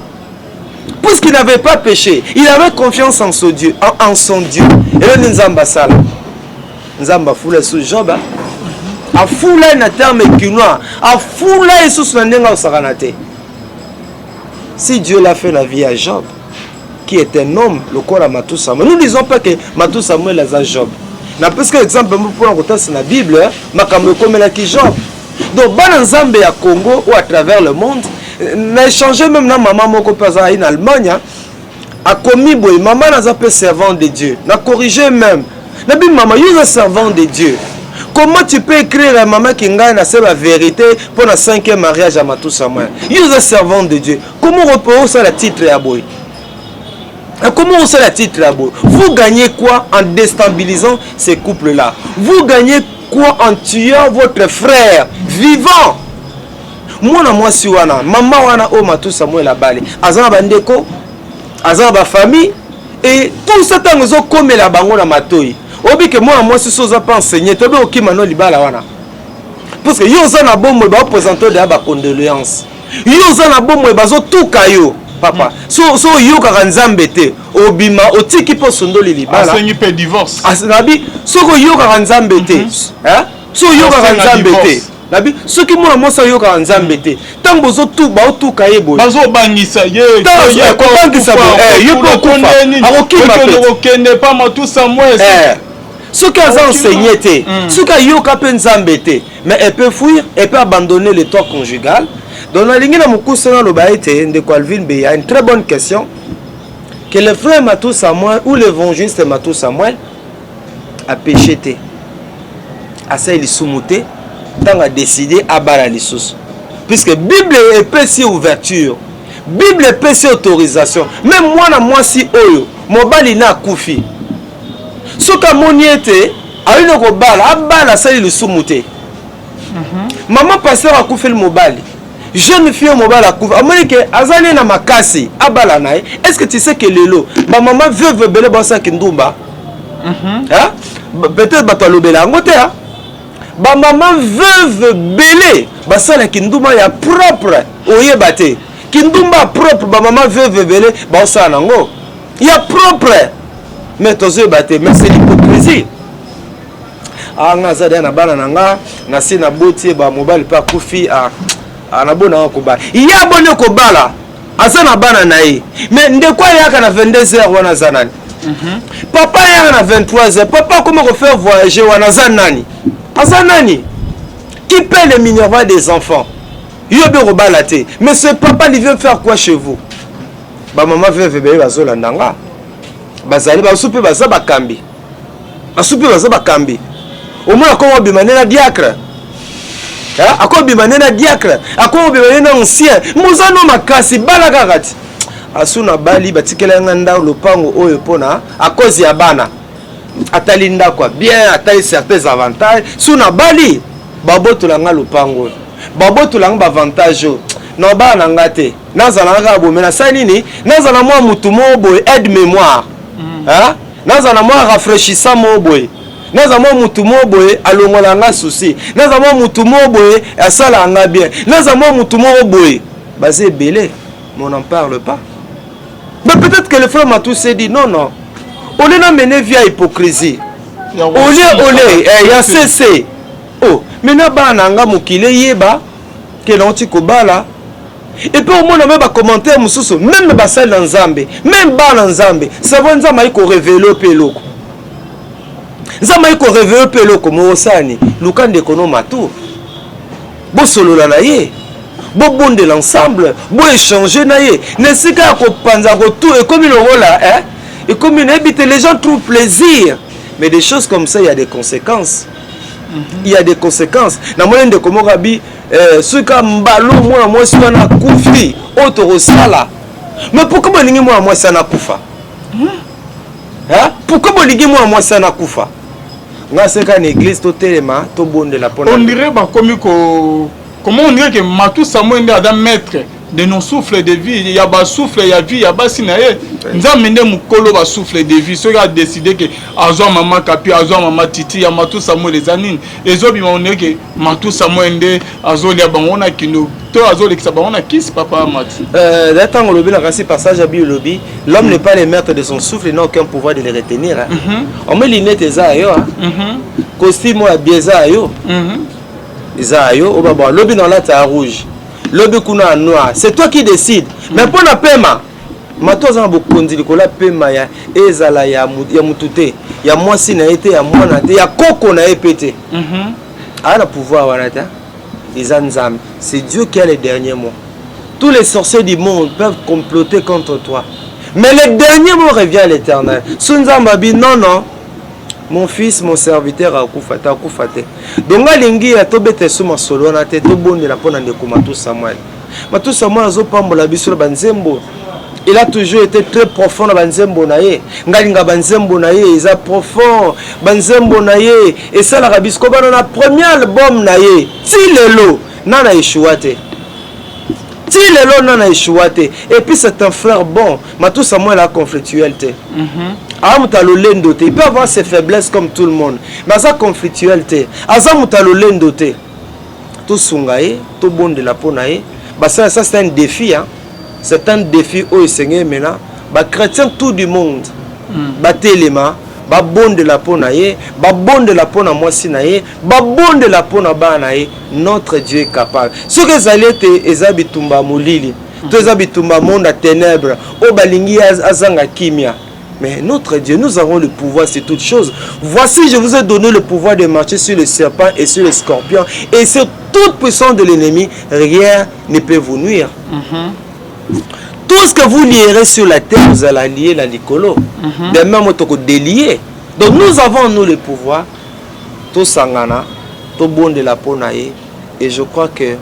puisqu'il n'avait pas péché, il avait confiance en son Dieu, en son Dieu. Et là, Nzambe asala, Nzambe afula su Job, afula ye na terme kinois, afula ye susu na ndenge akosakana te. Si Dieu l'a fait la vie à Job, qui est un homme lokola Matou Samuel, nous disons pas que Matou Samuel aza Job, napesika exemple mpona kotasa na Bible makambo ekomelaki Job. Donc bana Nzambe ya Congo ou à travers le monde, na échange même na mama moko mpe azalaki na Allemagne, akomi boye: mama, naza mpe servant de Dieu. Na corrige même, nabi: mama, yo oza servant de Dieu, comment tu peux écrire à mama ki ngai na se bavérité mpo na cinquième mariage ya Matou Samuel? Yo oza servant de Dieu, comment osala titre ya boye? Comment osala titre ya boye? Vous gagnez quoi en déstabilisant ces couples là? Vous gagnez quoi en tuant votre frère vivant? Mwana mwasi wana, mama wana oyo Matou Samuel abale, aza na bandeko, aza na bafamille, et tout ça, ntango ezokomela bango na matoi, oyebi ke mwana mwasi so oza mpe enseigné, toyebi okima no libala wana, parce que yo oza na bomoi, baoprésente deya bacondoléance. Yo oza na bomoi, bazotuka yo, papa. So oyokaka Nzambe te, obima, otiki mpo osondoli libala. Asengi mpe divorce. Nabi soki oyokaka Nzambe te, so oyokaka Nzambe te, nabi soki mwana mwasi ayokaka Nzambe te, ntango baotuka ye boye, bazobangisa ye, kobangisa boye, ye mpe okufa, akokima. Kokende pa Matou Samuel. Soki aza enseigné te, soki ayoka mpe Nzambe te, mais elle peut fuir, elle peut abandonner le toit conjugal. Donc nalingi na mokuse naloba ete, ndeko Alvin Beya, une très bonne question, que le frère Matou Samuel ou l'évangéliste Matou Samuel apéché te, asali lisumu te. Ntango adécider abala lisusu, puisque Bible epesi ouverture, Bible epesi autorisation. Même mwana mwasi oyo mobali na akufi, soki amoni ete ayini kobala, abala, asali lisumu te. Mama pasteur akufeli mobali, jeune fille mobali akufi, amoni ke aza ne na makasi, abala na ye. Est ce que tu sais que lelo bamama veuve ebele baosalaki ndumba? Peut-être bato alobela yango te. Bamama veuve ebele basalaki ndumba ya propre, oyeba te kindumba propre. Bamama veuve ebele baosala nango ya propre, mais tozoyeba te. Mais c'est l'hypocrisie. Ah, nga aza deya na bana na nga, nasi naboti ye, bamobali mpe akufi, nabonaka kobala. Ye aboni kobala, aza na bana na ye, mais ndeko ayaka na 22 heures wana aza nani? Papa ayaka na 23 heures, papa akoma kofaire voyager wana aza nani? Aza nani qui paie le minerval des enfants? Yo be kobala te, mais ce papa, il vient faire quoi chez vous? Bamama veuve ebele bazolanda nga, bazali basu mpe baza bakambi, basu mpe baza bakambi. Omona akoma obima nde na diacre, akobima nde na diacre, akobima nde na ancien. Moza no makasi, bala kaka ti asu na bali. Batikela nga ndako, lopango oyo mpona à cause ya bana. Atali ndako ya bien, atali certains avantages. Su na bali, babotola nga lopango oyo, babotola nga baavantage oyo na bana na nga te. Nazala kaka boye, me nasali nini? Nazala mwa mutu moko boye, aide mémoire, nazala mwa rafraîchissant moko boye, naza mwa mutu moko boye alongola nga souci, naza mwa mutu moko boye asala nga bien, naza mwa mutu moko boye. Baza ebele, mais on n'en parle pas. Mais peut-être que le frère Matou s'est dit: non, non, au lieu d'amener via hypocrisie, au lieu ya cc, oh, maintenant bana na nga, mokili eyeba ke nauti kobala. Et puis omona me bacommentaire mosusu, même basali na Nzambe, même bana Nzambe. C'est vrai, Nzambe ayi korévéler mpe eloko, Nzambe ayi korévéler mpe eloko mokosani. Luka ndeko no Matu, bosolola na ye, bobondela ensemble, boéchange na ye na esika ya kopanza kotu. Ekomi lokola, eh? Ekomi, nayebi te, les gens trouvent plaisir, mais des choses comme ça, il y a des conséquences. Il y a des conséquences. Namoni ndeko moko abi soki ka mbalo mwana mwasi wana akufi, oyo tokosala. Mais pourquoi bolingi mwana mwasi wana akufa? Hein? Pourquoi bolingi mwana mwasi wana akufa? Nga seka na église, totelema, tobondela mpona On dirait bakomi ko, comment, on dirait que Matou Samuel nde aza maître de nos souffles de vie, ya basouffle ya vie ya basi na ye. Nzambe nde mokolo basouffle de vie. Soki adécider ke azwa mama Kapi, azwa mama Titi ya Matou Samuel, eza nini ezobima? On dirait ke Matou Samuel nde azolia bango na kindo to azolekisa bango na kisi, papa Mati. Ntango olobi na kasi passage ya Bible elobi: l'homme n'est pas le maître de son souffle et n'a aucun pouvoir de le retenir. Omoni lunette eza ya yo, costume oyo ya bien eza ya yo, eza ya yo. Oyo babwa lobi na olata ya rouge, lobi kuna ya noir, c'est toi qui décide. Mais mpo na pema, Mato aza na bokonzi likolo ya pema ya ezala ya mutu te, ya mwasi na ye te, ya mwana te, ya koko na ye mpe te. Aza na pouvoir wana te, eza Nzambe. C'est Dieu qui a le dernier mot. Tous les sorciers du monde peuvent comploter contre toi, mais le dernier mot revient à l'Éternel. So Nzambe abi: non, non, mon fils, mon serviteur akufa te, akufa te. Donc alingi ya tobeta esu masolo wana te. Tobondela mpo na ndeko Matu Samuel. Matu Samuel azopambola biso na banzembo. Il a toujours été très profond na banzembo na ye. Ngai linga banzembo na ye, eza profond. Banzembo na ye esalaka biso kobana na premier album na ye ti lelo, nana échoua te, ti lelo nana échoua te. Et puis c'est un frère bon. Matou Samuel a conflictuel te, aza moto ya lolendo te. Il peut avoir ses faiblesses comme tout le monde, mais aza conflictuel te, aza moto ya lolendo te. Tosunga ye, tobondela mpo na ye. Basala ça, c'est un défi, hein? C'est un défi oyo esengeli maintenant bachrétien tout du monde batelema, babondela mpo na ye, babondela mpo na mwasi na ye, babondela mpo na bana na ye. Notre Dieu est capable. Soki ezali ete eza bitumba ya molili to eza bitumba monde ya ténèbre oyo balingi azanga kimia, mais notre Dieu, nous avons le pouvoir sur toutes choses. Voici, je vous ai donné le pouvoir de marcher sur le serpent et sur le scorpion et sur toute puissance de l'ennemi. Rien ne peut vous nuire. Tout ce que vous lierez sur la terre, vous allez lier na likolo. De même, toko délier. Donc nous avons, nous, le pouvoir. Tosangana. Tobondela mpo na ye. Et je crois que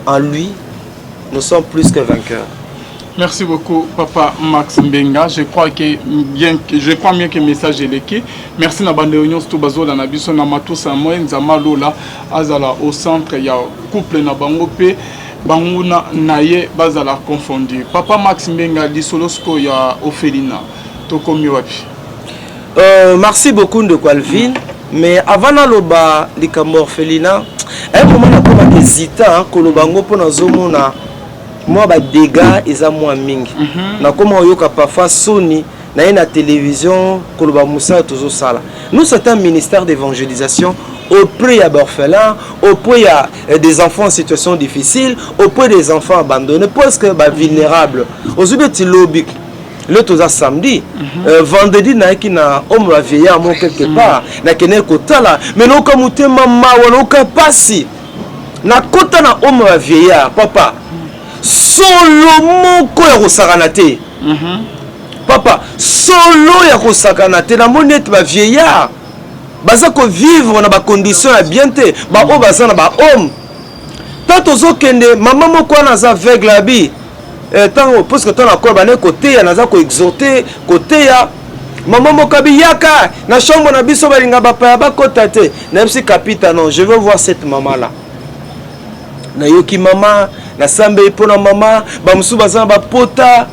en lui, nous sommes plus que vainqueurs. Merci beaucoup, Papa Max Mbenga. Je crois mieux que message eleki. Merci na bande nyonso to bazola na biso na matusa moi nzama lola azala au centre ya couple na bango pe bango na ye bazala confondu. Papa Max Mbenga, lisolo siko ya orphelinat. Tokomi wapi? Merci beaucoup, ndeko Alvin. Mais avant naloba likambo orphelinat, un moment nakomaka hésitant koloba yango mpo nazomona mwa badégâts eza mwa mingi. Nakoma oyoka parfois soni na ye na télévision koloba mosala tozosala. Nous, c'est un ministère d'évangélisation auprès ya baorphelins, auprès ya des enfants en situation difficile, auprès des enfants abandonnés, presque bavulnérable. Ozwi neti lobi le toza samedi, vendredi nayaki na home ya vieillard mo quelque part. Nakendeki kotala, mais naoka motema mawa, naoka pasi. Nakota na home ya vieillard, papa, solo moko ya kosakana te. Papa, solo ya kosakana te. Namoni ete bavieillard baza kovivre na bacondition ya bien te, baoyo baza na bahome. Ntango tozokende, mama moko wana aza aveugle, abi ntango, puisque ntango nakoya bande koteya, naza koexhorte, koteya, mama moko abi: "Yaka na chambre na biso, balinga bapaya bakota te." Nayebisi kapita: "Non, je veux voir cette mama là." Nayoki mama, nasambeli mpona mama. Bamosusu baza na bapota,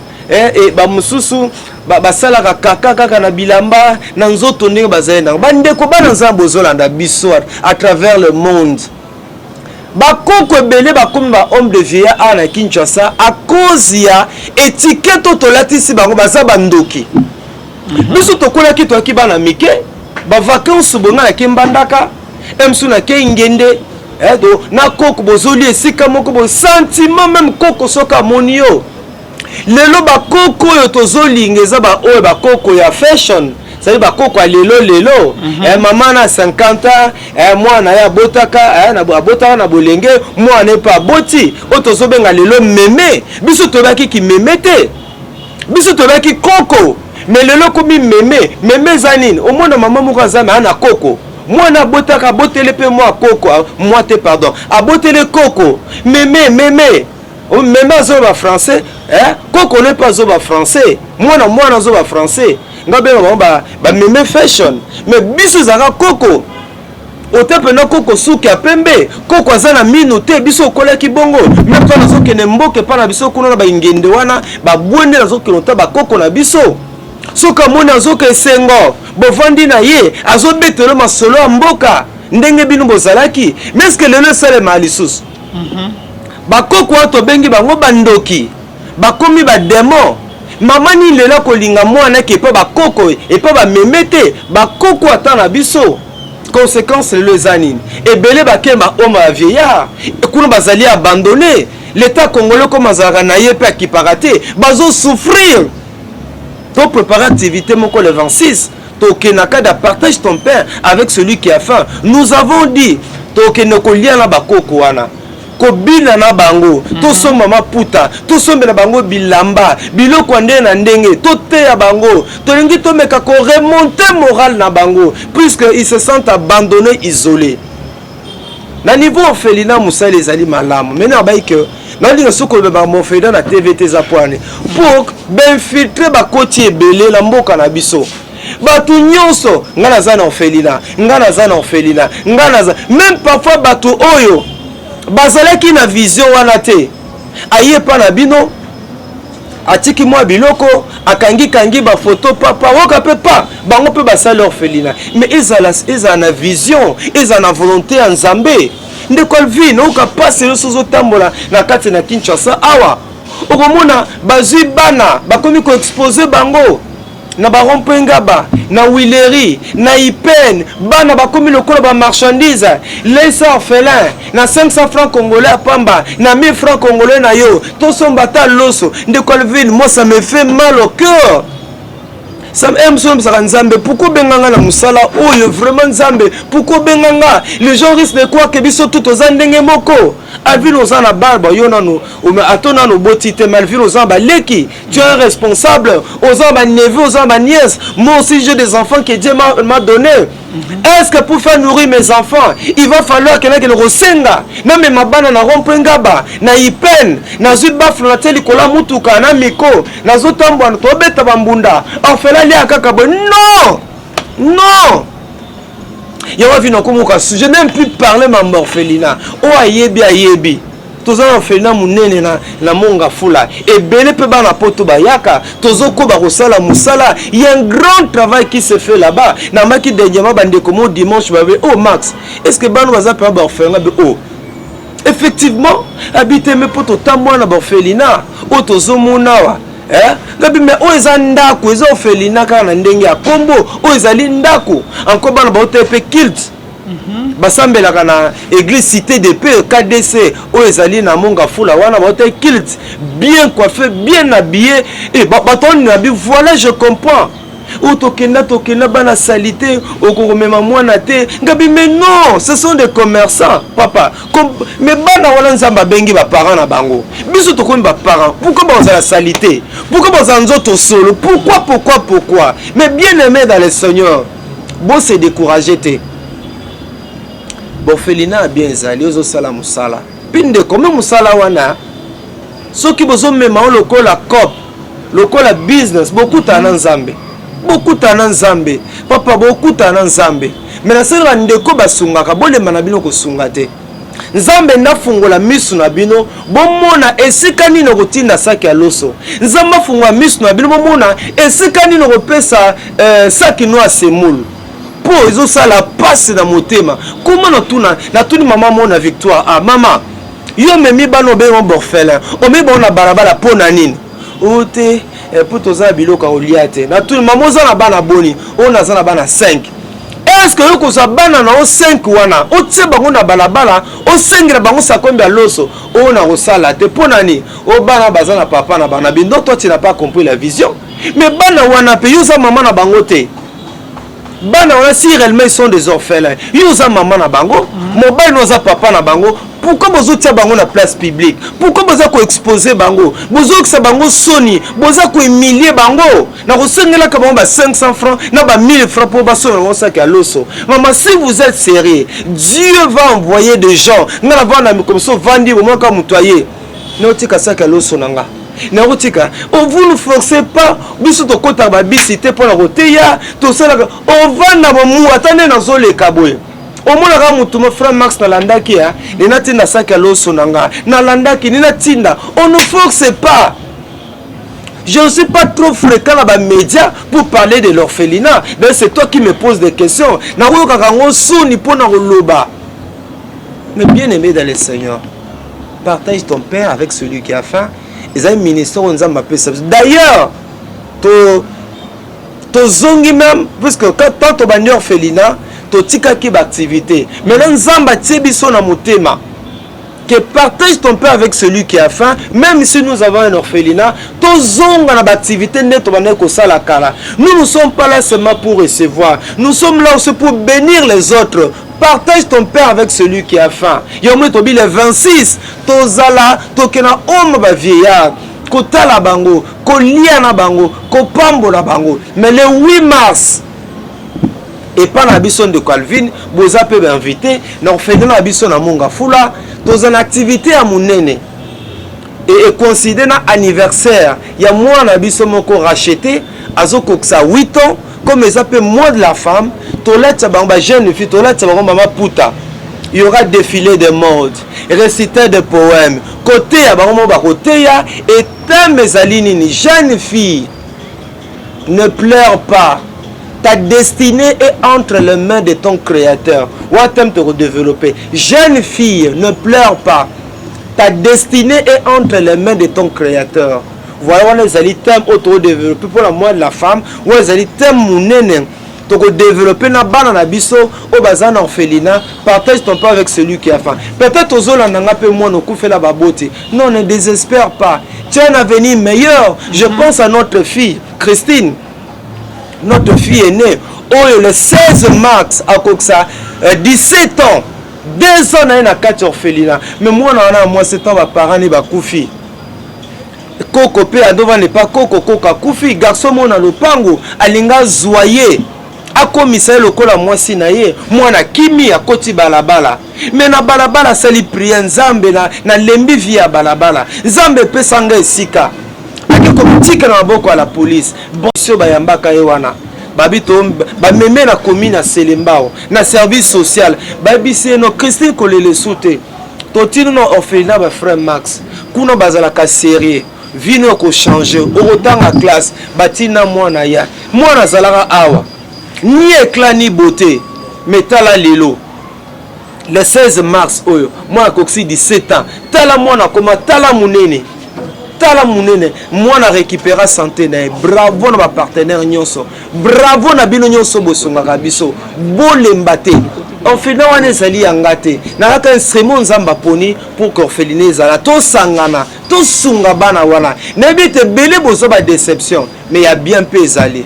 bamosusu basalaka kaka kaka na bilamba na nzoto ndenge bazali nango. Bandeko, bana Nzambe, bozolanda biso à travers le monde, bakoko ebele bakomi bahomme de vieillard awa na Kinshasa à cause ya étiquette oyo tolatisi bango, baza bandoki. Biso tokolaki, toyaki bana mike, bavacance bonga nake Mbandaka, mosusu nakei Ngende, do na koko bozoli esika moko bo sentiment même koko soki amoni yo. Lelo bakoko oyo tozolinga eza baoyo bakoko ya fashion, c'est-à-dire bakoko ya lelo lelo. Mama na 50 ans, mwana ye abotaka, abotaka na bolenge, mwana ye mpe aboti, oyo tozobenga lelo meme. Biso toyebaki kimeme te, biso toyebaki koko. Mais lelo komi meme. Meme eza nini? Omona mama moko aza me ana koko, mwana abotaka, abotele mpe mwa koko, mwa te, pardon, abotele koko meme. Meme, meme azoba français, koko ne mpe azoba français, mwana mwana azoba français. Nga benga bango bameme fashion. Mais biso ezalaka koko ote mpena koko suki ya pembe, koko aza na mino te. Biso okolaki bongo. Même to nazokende mboka epa na biso kuna na baingende wana, babwende, nazokende ota bakoko na biso, soki amoni azoka esengo, bovandi na ye, azobetelo masolo ya mboka ndenge bino bozalaki. Mais est-ce lelo esalema lisusu? Bakoko wana tobengi bango bandoki, bakomi badémon. Mama nini lelo akolinga mwana ke epa bakoko, epa bameme te, bakoko ata na biso? Conséquence lelo eza nini? Ebele bakema home ya vieillard kuna, bazali abandonné. L'état congolais comme azalaka na ye mpe akipaka te, bazosouffrir. Topréparer activité moko le 26, tokende na de "Partage ton pain avec celui qui a faim". Nous avons dit tokende kolia na bakoko wana, kobina na bango, tosomba maputa, tosombela bango bilamba, biloko ya ndenge na ndenge, toteya bango. Tolingi tomeka koremonter moral na bango, puisque ils se sentent abandonnés, isolés. Na niveau orphelinat, mosala ezali malamu. Mais nabayi ke nalinga soki olobaka orphelinat na TV te, eza pwani pour bainfiltrés bakoti ebele na mboka na biso. Bato nyonso: "Ngai naza na orphelinat, ngai naza na orphelinat, ngai naza." Même parfois bato oyo bazalaki na vision wana te, aye epa na bino, atiki mwa biloko, akangikangi bafoto, papa oyoka mpe pa bango mpe basali orphelinat. Mais ezala na vision, ezala na volonté ya Nzambe. Ndeko Alvin, oyoka mpasi nyonso ozotambola na kati na Kinshasa awa, okomona bazwi bana, bakomi koexposer bango na barond-point Ngaba, na Huilerie, na Ipene. Bana bakomi lokola bamarchandise. Lesa orphelin na 500 francs congolais ya pamba, na 1000 francs congolais na yo, tosomba ata loso. Ndeko Alvin, moi, ça me fait mal au cœur. Mosu oyebisaka Nzambe: "Pourquoi obenga nga na mosala oyo vraiment? Nzambe, pourquoi obenga nga?" Les gens risquent de croire que biso tu toza ndenge moko. Alvin, oza na barbe, yo nanu ato nanu oboti te, mais Alvin, oza na baleki, tu es un responsable, oza na baneveu, oza na banièce. Moi aussi, j'ai des enfants que Dieu m'a donné. Est-ce que pour faire nourrir mes enfants, il va falloir que nakende kosenga, namema bana na rond-point Ngaba, na Ipen, nazwi baffle natie likolo ya mutuka na micro, nazotambola tobeta bambunda, orphelin alia kaka boye? Non, non. Yango vi nakomoka, je n'aime plus parler ma orphelinat. Oyo ayebi ayebi. Toza na orphelinat monene na Mont Ngafula, ebele mpe bana poto bayaka, tozokoba kosala mosala. Il y a un grand travail qui se fait là-bas. Namaki dernièrement bandeko mo dimanche babe: "Oh Max, est ce que bana baza mpe baorphelinat?" Be oh, effectivement, abiteme mpo totambola na baorphelinat oyo tozomona awa. Eh? Ngabi, mais oyo eza ndako, eza orphelinat kaka na ndenge ya kombo. Oyo ezali ndako encore, bana baota mpe culte, basambelaka na église Cité de Paix KDC oyo ezali na Mont Ngafula. Wana baota culte, bien coiffé, bien habillé, e bato na bi. Voilà, je comprends. Oyo tokenda, tokenda bana sali te, okokomema mwana te. Ngabi, mais non, ce sont des commerçants, papa. Mais bana wana, Nzambe abengi baparent na bango, biso tokomi baparent. Pourquoi bazala sali te? Pourquoi bazala nzoto solo? Pourquoi, pourquoi, pourquoi? Mais bien aimé dans le Seigneur, bose décourager te. Borphelinat bien ezali, ozosala mosala mpe ndeko. Me mosala wana, soki bozomema o lokola coop, lokola business, bokutana na Nzambe, bokutana na Nzambe, papa, bokutana na Nzambe. Me nasali bandeko basungaka, bolemba na bino kosunga te. Nzambe ndafungola miso na bino, bomona esika nini okotinda saki ya loso. Nzambe afungola miso na bino, bomona esika nini okopesa saki no ya semoule, mpo ezosala pasi na motema. Koma natuna, natuni mama mo na Victoire: "Ah mama, yo omemi bana, obengi borphelin, omemi bango na balabala mpo na nini?" "O te, mpo toza na biloko ya kolia te." Natuni: "Mama, oza na bana boni?" "Oyo naza na bana 5." Est-ce yo kozwa bana na yo 5 wana, otie bango na balabala, osengela bango sakombi ya loso? Oyo na kosala te. Mpo na nini? Oyo bana baza na papa na bana bindo. Toi, tu n'as pas compris la vision. Mais bana wana mpe, yo oza mama na bango te. Bana wana, si réellement ils sont des orphelins, yo oza mama na bango, mobali no aza papa na bango, pourquoi bozotia bango na place publique? Pourquoi boza koexpose bango, bozokisa bango soni, boza kohumilie bango na kosengelaka bango ba 500 francs na ba 1000 francs mpo basomela bango saki ya loso? Mama, si vous êtes sérieux, Dieu va envoyer des gens. Nga na vanda comme ça, ovandi, bomonaka moto aye, naotika saki ya loso na nga, nakotika. Vous ne forcez pas. Biso tokɔtaka babisi te mpona koteya, tosalaka ovanda bomu. Ata nde nazoleka boye, omonaka motu mo: "Frère Max, nalandaki ya ninatinda saki ya loso na nga, nalandaki ninatinda." On ne force pas. Je ne suis pas trop fréquent dans les médias pour parler de l'orphelinat. Donc c'est toi qui me poses des questions. Nakoyokaka yango soni mpona koloba. Mais bien aimé dans le Seigneur, partage ton pain avec celui qui a faim. Ezali ministère oyo Nzambe apesa biso. D'ailleurs, to tozongi même, puisque tant tobandi orphelinat, totikaki baactivité. Maintenant Nzambe atie biso na motema que partage ton pain avec celui qui a faim. Même si nous avons un orphelinat, tozonga na baactivité nde tobandaki kosala kala. Nous ne sommes pas là seulement pour recevoir, nous sommes là aussi pour bénir les autres. Partage ton pain avec celui qui a faim. Yango tobi le 26, tozala, tokenda home bavieillard, kotala bango, kolia na bango, kopambola bango. Mais le 8 mars, epa na biso, ndeko Alvin, boza mpe bainvité na orphelinat na biso na Mont Ngafula. Toza na activité ya monene ecoïncide na anniversaire ya mwana na biso moko racheté, azokokisa 8 ans. Comme eza mpe mois de la femme, tolatisa bango, bajeune fille, tolatisa bango mama puta. Il y aura défilé de mode, récital de poèmes, koteya bango moko bakoteya. Et thème ezali nini? "Jeune fille, ne pleure pas, ta destinée est entre les mains de ton Créateur." Wa thème te redévelopper: "Jeune fille, ne pleure pas, ta destinée est entre les mains de ton Créateur." Voilà, wana ezali thème oyo tokodéveloppe mpona mois de la femme. Wana ezali thème monene tokodéveloppe na bana na biso oyo baza na orphelinat. Partage ton pain avec celui qui a faim. Peut-être ozolanda nga mpe mwana okufela baboti. Non, ne désespère pas, tu as un avenir meilleur. Je pense à notre fille Christine, notre fille aînée, oyo le 16 mars akokisa 17 ans, 2 ans na ye na kati ya orphelinat. Mais mwana wana ya mwasi, ntango baparent ne bakufi, koko mpe adovanda epa koko, koko akufi, garçon moko na lopango alingi azwa ye. Akomisa ye lokola mwasi na ye. Mwana kimi, akoti balabala. Me na balabala asali prière: Nzambe, nalembi vie ya balabala, Nzambe epesa nga esika. Ake komitika na maboko ya la police. Bosio bayambaka ye wana, babi to bameme na commune ya Selembao, na service social. Bayebisi ye: "No, Christine, kolela esu te, totindi na orphelinat bafrère Max, kuna bazalaka sérieux, vie no ekochange, okotanga classe." Batina mwana ya mwana azalaka awa, ni éclat ni beauté. Mais tala lelo, le 16 mars oyo, mwana akokisi 17 ans. Tala mwana akoma, tala monene, tala monene. Mwana récupéra santé na ye. Bravo na bapartenaire nyonso, bravo na bino nyonso bosungaka biso, bolemba te. Orphelinat wana ezali yanga te, nakaka instrument Nzambe aponi pour que orphelinat ezala. Tosangana, tosunga bana wana. Nayebi ete ebele bozwa badéception, mais ya bien mpe ezali,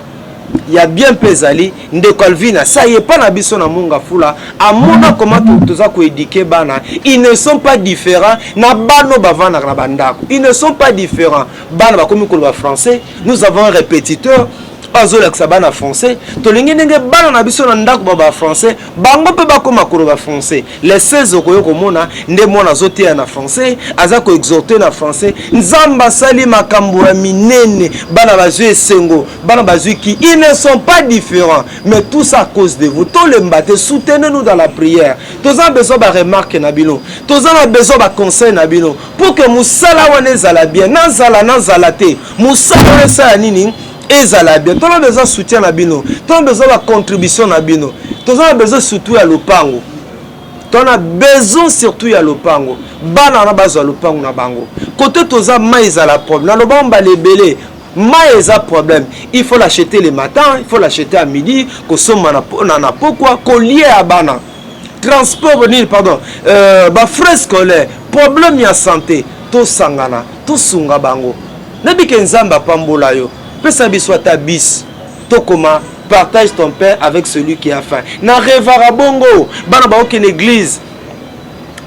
ya bien mpe ezali. Ndeko Alvin asa ye epa na biso na Monga Fula, amona koma toza koéduquer bana. Ils ne sont pas différents na bano bavandaka na bandako, ils ne sont pas différents. Bana bakomi koloba français, nous avons un répétiteur azolakisa bana français. Tolingi ndenge bana na biso na ndako baba français, bango mpe bakóma koloba français. Le 16 okoki komona nde mwana azoteya na français, aza koexhorte na français. Nzambe asali makambo ya minene, bana bazwi esengo, bana bazwi ki, ils ne sont pas différents. Mais tout ça à cause de vous. Tolemba te, soutenez nous dans la prière. Toza na besoin baremarque na bino, toza na besoin baconseil na bino pour que mosala wana ezala bien. Nazala, nazala te, mosala wana esala nini, ezala bien. Toza besoin soutien na bino, toza besoin bacontribution na bino, toza na besoin surtout ya lopango, toza na besoin surtout ya lopango. Bana wana bazwa lopango na bango. Kote toza, mai ezala problème. Naloba mbala ebele, mai eza problème. Il faut l'acheter le matin, il faut l'acheter à midi, kosomba na pokwa, kolia ya bana, transport nini, pardon, bafrais scolaire, problème ya santé. Tosangana, tosunga bango. Nayebi ke Nzambe apambola yo. Pesa biso ata bis, tokoma "Partage ton pain avec celui qui a faim". Na rêvaka bongo, bana baokende église,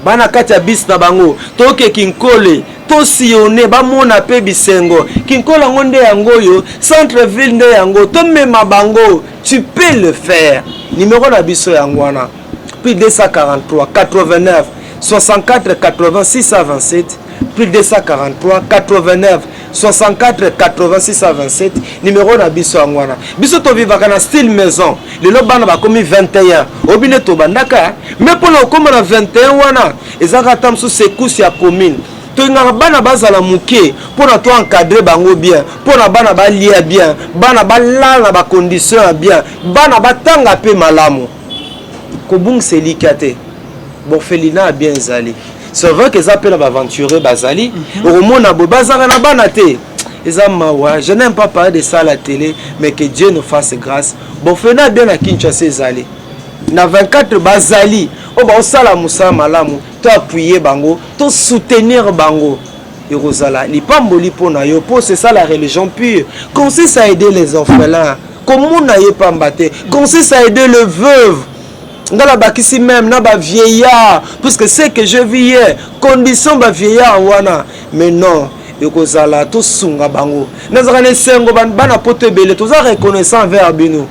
bana kati ya bisi na bango, toke Kinkole, tosillonne, bamona mpe bisengo. Kinkole yango nde yango oyo, centre ville nde yango, tomema bango. Tu peux le faire. Numéro na biso yango wana: plus 243 89 64 80 627, plus 243 89 64 80 627. Numéro na biso yango wana. Biso tovivaka na style maison. Lelo bana bakomi 21, obi nde tobandaka me mpona kokóma na 21 wana, ezalaka ata mosusu secousse ya commune. Tolingaka bana bazala moke mpona to encadre bango bien, mpona bana balia bien, bana balala na bacondition ya bien, bana batanga mpe malamu. Kobungisa elikya te, orphelinat ya bien ezali. C'est vrai que eza mpe na baaventurier bazali, okomona boye bazalaka na bana te, eza mawa. Je n'aime pas parler de ça à la télé, mais que Dieu nous fasse grâce. Orphelinat bien na Kinshasa ezali na 24, bazali oyo baosala mosala malamu. To appuyer bango, to soutenir bango, ekozala lipamboli mpo na yo, mpo c'est ça la religion pure, consiste à aider les orphelins. Komona ye pamba te, consiste à aider le veuve. Nga nabakisi même na bavieillard, puisque ce que je vis hier, condition bavieillard wana, mais non, ekozala tosunga bango. Nazalaka na esengo, bana poto ebele, toza reconnaissant envers bino.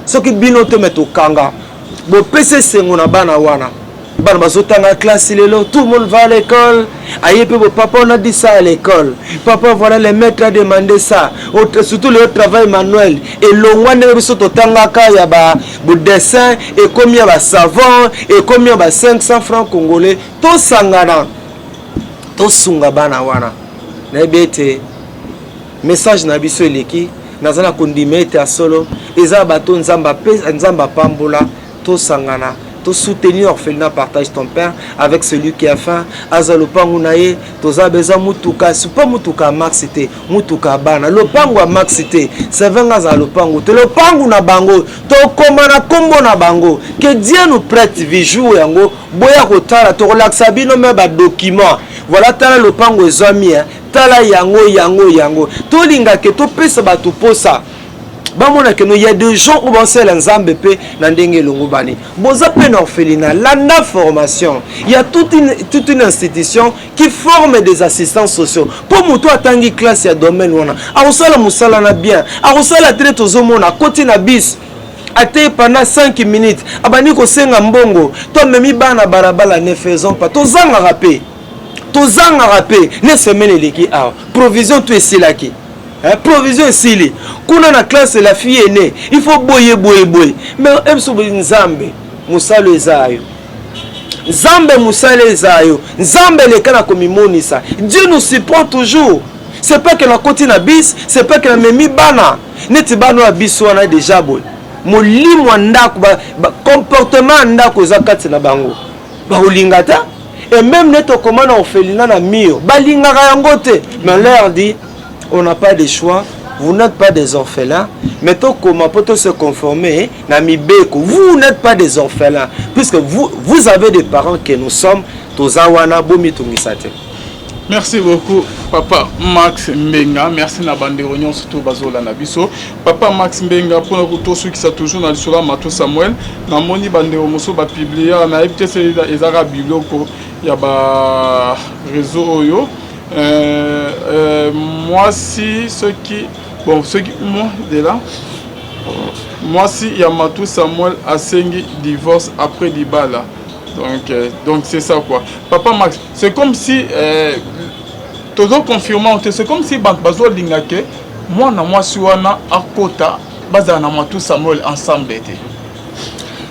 Soki bino te, me tokanga bopesa esengo na bana wana. Bana bazotanga classe lelo, tout le monde va à l'école. Aye mpe bo: "Papa, on a dit ça à l'école. Papa, voilà, le maître a demandé ça." Surtout le travail manuel elongwa ndenge biso totangaka ya badessin, ekomi ya basavon, ekomi ya ba 500 francs congolais. Tosangana, tosunga bana wana. Nayebi ete message na biso eleki. Naza na kondima ete ya solo eza bato Nzambe apambola. Tosangana, tosoutenir orphelinat Partage ton pain avec celui qui a faim. Aza lopango na ye, toza besoin mutuka, supa mutuka ya max te, mutuka ya bana, lopango ya max te. Sevenga azala lopango te, lopango na bango, tokoma na nkombo na bango. Que Dieu nous prête vie, jour yango boya kotala, tokolakisa bino me badocument. Voilà, tala lopango ezwami, tala yango, yango, yango. Tolingake topesa bato posa bamona ke no, ya des gens oyo baosala Nzambe mpe na ndenge elongo bani. Boza mpe na orphelinat, landa formation. Il y a toute une institution qui forme des assistants sociaux, mpo moto atangi classe ya domaine wana akosala mosala na bien, akosala te. Tozomona akoti na bis. Atei pendant 5 minutes, abandi kosenga mbongo to amemi bana balabala. Ne faisons pas, tozangaka mpe, tozangaka mpe. Ne semaine eleki awa, provision to esilaki. Provision esili kuna na classe, la fille aînée, il faut boye boye boye. Mais biso boye, Nzambe, mosala eza yo. Nzambe, mosala eza yo. Nzambe eleka na komimonisa. Dieu nous surprend toujours. C'est pas que nakoti na bis, c'est pas que namemi bana neti bana oyo ya biso wana déjà boye. Molimo ya ndako, comportement ya ndako eza kati na bango, bakolinga te. Et même neti okoma na orphelinat na mur, balingaka yango te. Mais on leur dit: on n'a pas de choix, vous n'êtes pas des orphelins, mais tokoma mpo se conformer na mibeko. Vous n'êtes pas des orphelins puisque vous, vous avez des parents que nous sommes. Toza wana, bomitungisa te. Merci beaucoup, papa Max Mbenga. Merci na bandeko nyonso to bazolanda biso. Papa Max Mbenga, mpona tosukisa toujours na lisolo ya Mato Samuel, namoni bandeko mosusu bapublier, nayebi te se ezaka biloko ya baréseau oyo. Mwasi soki, bon, soki moi de là, mwasi ya Matu Samuel asengi divorce après libala. Donc c'est ça quoi. Papa Max, c'est comme si tozo confirmer te, c'est comme si bato bazolinga ke mwana mwasi wana akota, bazala na Matu Samuel ensemble te.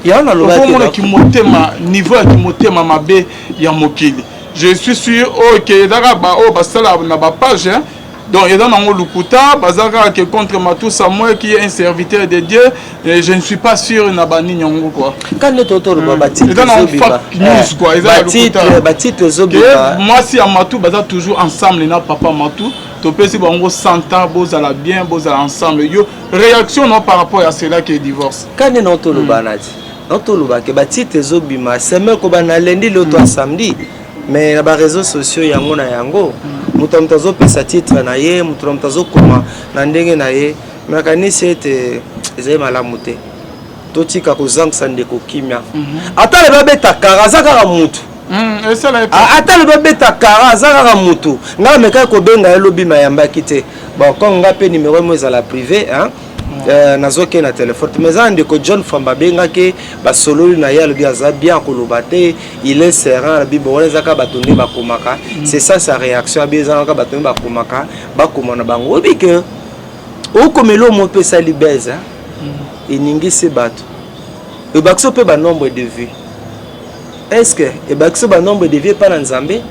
Yango nalobaki. Okomona kimotema, niveau ya kimotema mabe ya mokili. Je suis sûr oyo ke ezaka oyo basala na bapage, hein. Donc eza nango lukuta, baza kaka ke contre Matou Samuel qui est un serviteur de Dieu, et je ne suis pas sûr na banini yango quoi. Kandi nde totoloba, batitre Eza nango ezobima. Fake news quoi, eza ya lokuta. Batitre Ke ezobima. Mwasi ya Matu baza toujours ensemble na papa Matu. Topesi bango 100 ans, bozala bien, bozala ensemble. Yo réaction no par rapport à cela qui est divorce? Kandi na toloba na ti na toloba ke batitre ezobima semaine kobanda lundi, lelo to samedi, mais na baréseaux sociaux yango na yango, moto na moto azopesa titre na ye, moto na moto azokoma na ndenge na ye. Me nakanisi ete ezali malamu te. Totika kozangisa ndeko kimia. Ata lelo abeta kara, aza kaka mutu. Esala ye. Ata lelo abeta kara, aza kaka mutu. Ngai namekaki kobenga ye lobi, mayambaki te. Bon, comme nga mpe numéro mo ezala privé, hein? Nazokende na telefone te, mais eza na ndeko John Famba, abengaki, basololi na ye, alobi aza bien, koloba te, il est serein. Alobi bon, wana eza kaka bato nde bakomaka. C'est ça sa réaction. Abi eza kaka bato nde bakomaka, bakoma na bango. Oyebi ke okomela omo mpe esali bese, eningisi bato, ebakisi mpe banombre de vues. Est ce que ebakisi banombre de vues epa na Nzambe?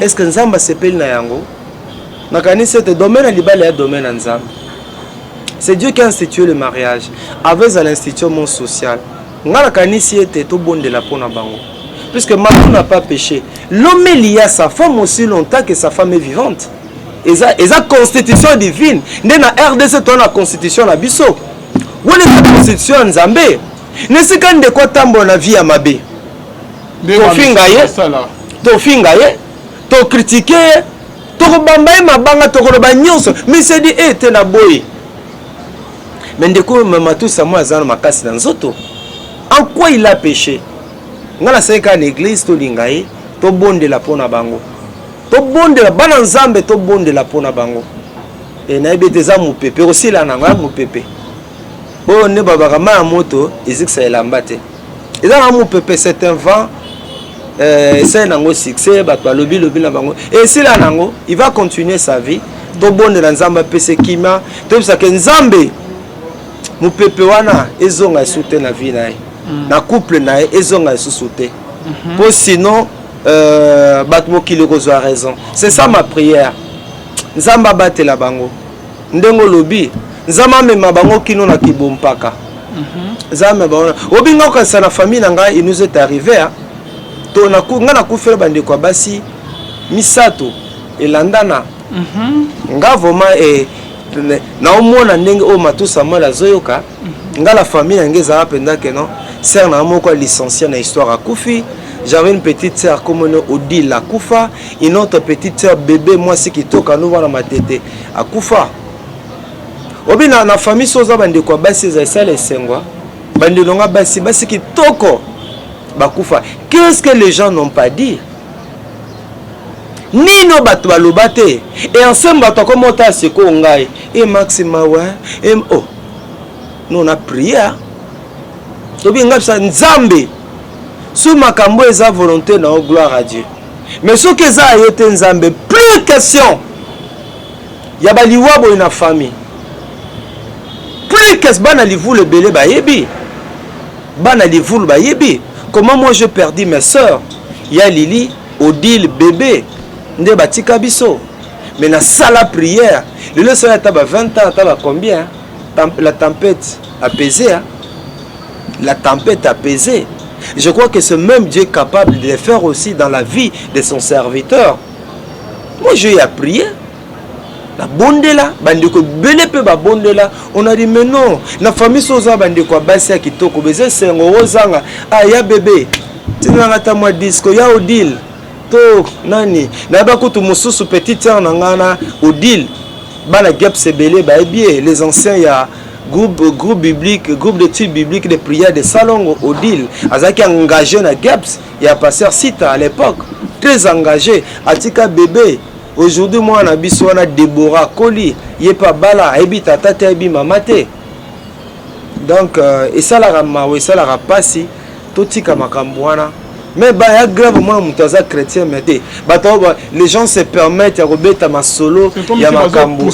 Est ce que Nzambe asepeli na yango? Nakanisi ete domaine ya libala ya domaine ya Nzambe. C'est Dieu qui a institué le mariage avec l'institution monde social. Nga nakanisi ete tobondela mpo na bango, puisque Matou n'a pas péché. L'homme est lié à sa femme aussi longtemps que sa femme est vivante. Eza constitution divine nde na RDC toza na constitution na biso wana, eza constitution ya Nzambe. Na esika ndeko atambola na vie ya mabe, tofinga ye, tofinga ye, tocritiquer ye, tokobamba ye mabanga, tokoloba nyonso, mais sedi e te na boye. Mais ndeko Matou Samuel aza na makasi na nzoto. En quoi il a péché? Ngai nasali kaka na église, tolinga ye, tobondela mpo na bango, tobondela bana Nzambe, tobondela mpo na bango. E nayebi ete eza mopepe, ekosila nango ya mopepe oyo nde babaka mai ya moto ezikisa elamba te. Eza na mopepe, c'est un vent. Esali nango succès, bato balobi lobi na bango, esila nango, il va continuer sa vie. Tobondela Nzambe apesa kimia, toyebisaka Nzambe mopepe wana ezonga lisusu te na vie na ye, na couple na ye, ezonga lisusu te, mpo sinon bato mokili kozwa raison. C'est ça ma prière. Nzambe abatela bango ndenge olobi, Nzambe amema bango kino na kibompaka. Nzambe bango obinga okanisa na famille na ngai. Il nous est arrivé, hein? To ngai nakufela bandeko ya basi misato elandana. Nga vraiment naomona ndenge oyo Matou Samuel azoyoka. Nga la famille na ngai ezala mpenza ke non, sœur na moko licencié na histoire akufi. J'avais une petite sœur komona Odile, akufa. Une autre petite sœur, bébé, mwasi kitoko, anovana matete, akufa. Obi na famille so oza bandeko ya basi, eza esala esengwa. Bandeko nga basi, basi kitoko bakufa. Qu'est-ce que les gens n'ont pas dit? Nini oyo bato baloba te? E ensemble bato akomota sikoyo ngai e Max mawa e oh, nous on a prié. Tobi nga bisa Nzambe su makambo eza volonté na yo, gloire à Dieu. Mais soki eza ya yo te, Nzambe, plus question ya baliwa boye na famille, plus que bana livulu ebele bayebi, bana livulu bayebi comment moi j'ai perdu mes sœurs, ya Lili, Odile, bébé nde batika biso. Mais nasala prière, lelo esala ata ba 20 ans, ata ba combien, la tempête apaisée, hein? La tempête apaisée. Je crois que ce même Dieu est capable de le faire aussi dans la vie de son serviteur. Moi, j'ai prié, nabondela, bandeko ebele mpe babondela. On a dit: mais non, na famille so oza bandeko ya basi ya kitoko, beza esengo ozanga. Ah, ya bébé, tinanga ata mwa disque ya Odile to nani. Nayeba kutu mosusu, petite sœur na ngai na Odile, bana geps ebele bayebi ye, les anciens ya groupe biblique, groupe d'études bibliques de prière de Salongo. Odile azalaki engagé na geps ya pasteur Sita à l'époque, très engagé. Atika bébé. Aujourd'hui mwana na biso wana Debora akoli, ye mpe abala, ayebi tata te, ayebi mama te. Donc esalaka mawa, esalaka mpasi. Totika makambo wana, mais baya grave. Mwana moto aza chrétien, mais te, bato, les gens se permettent ya kobeta masolo ya makambo,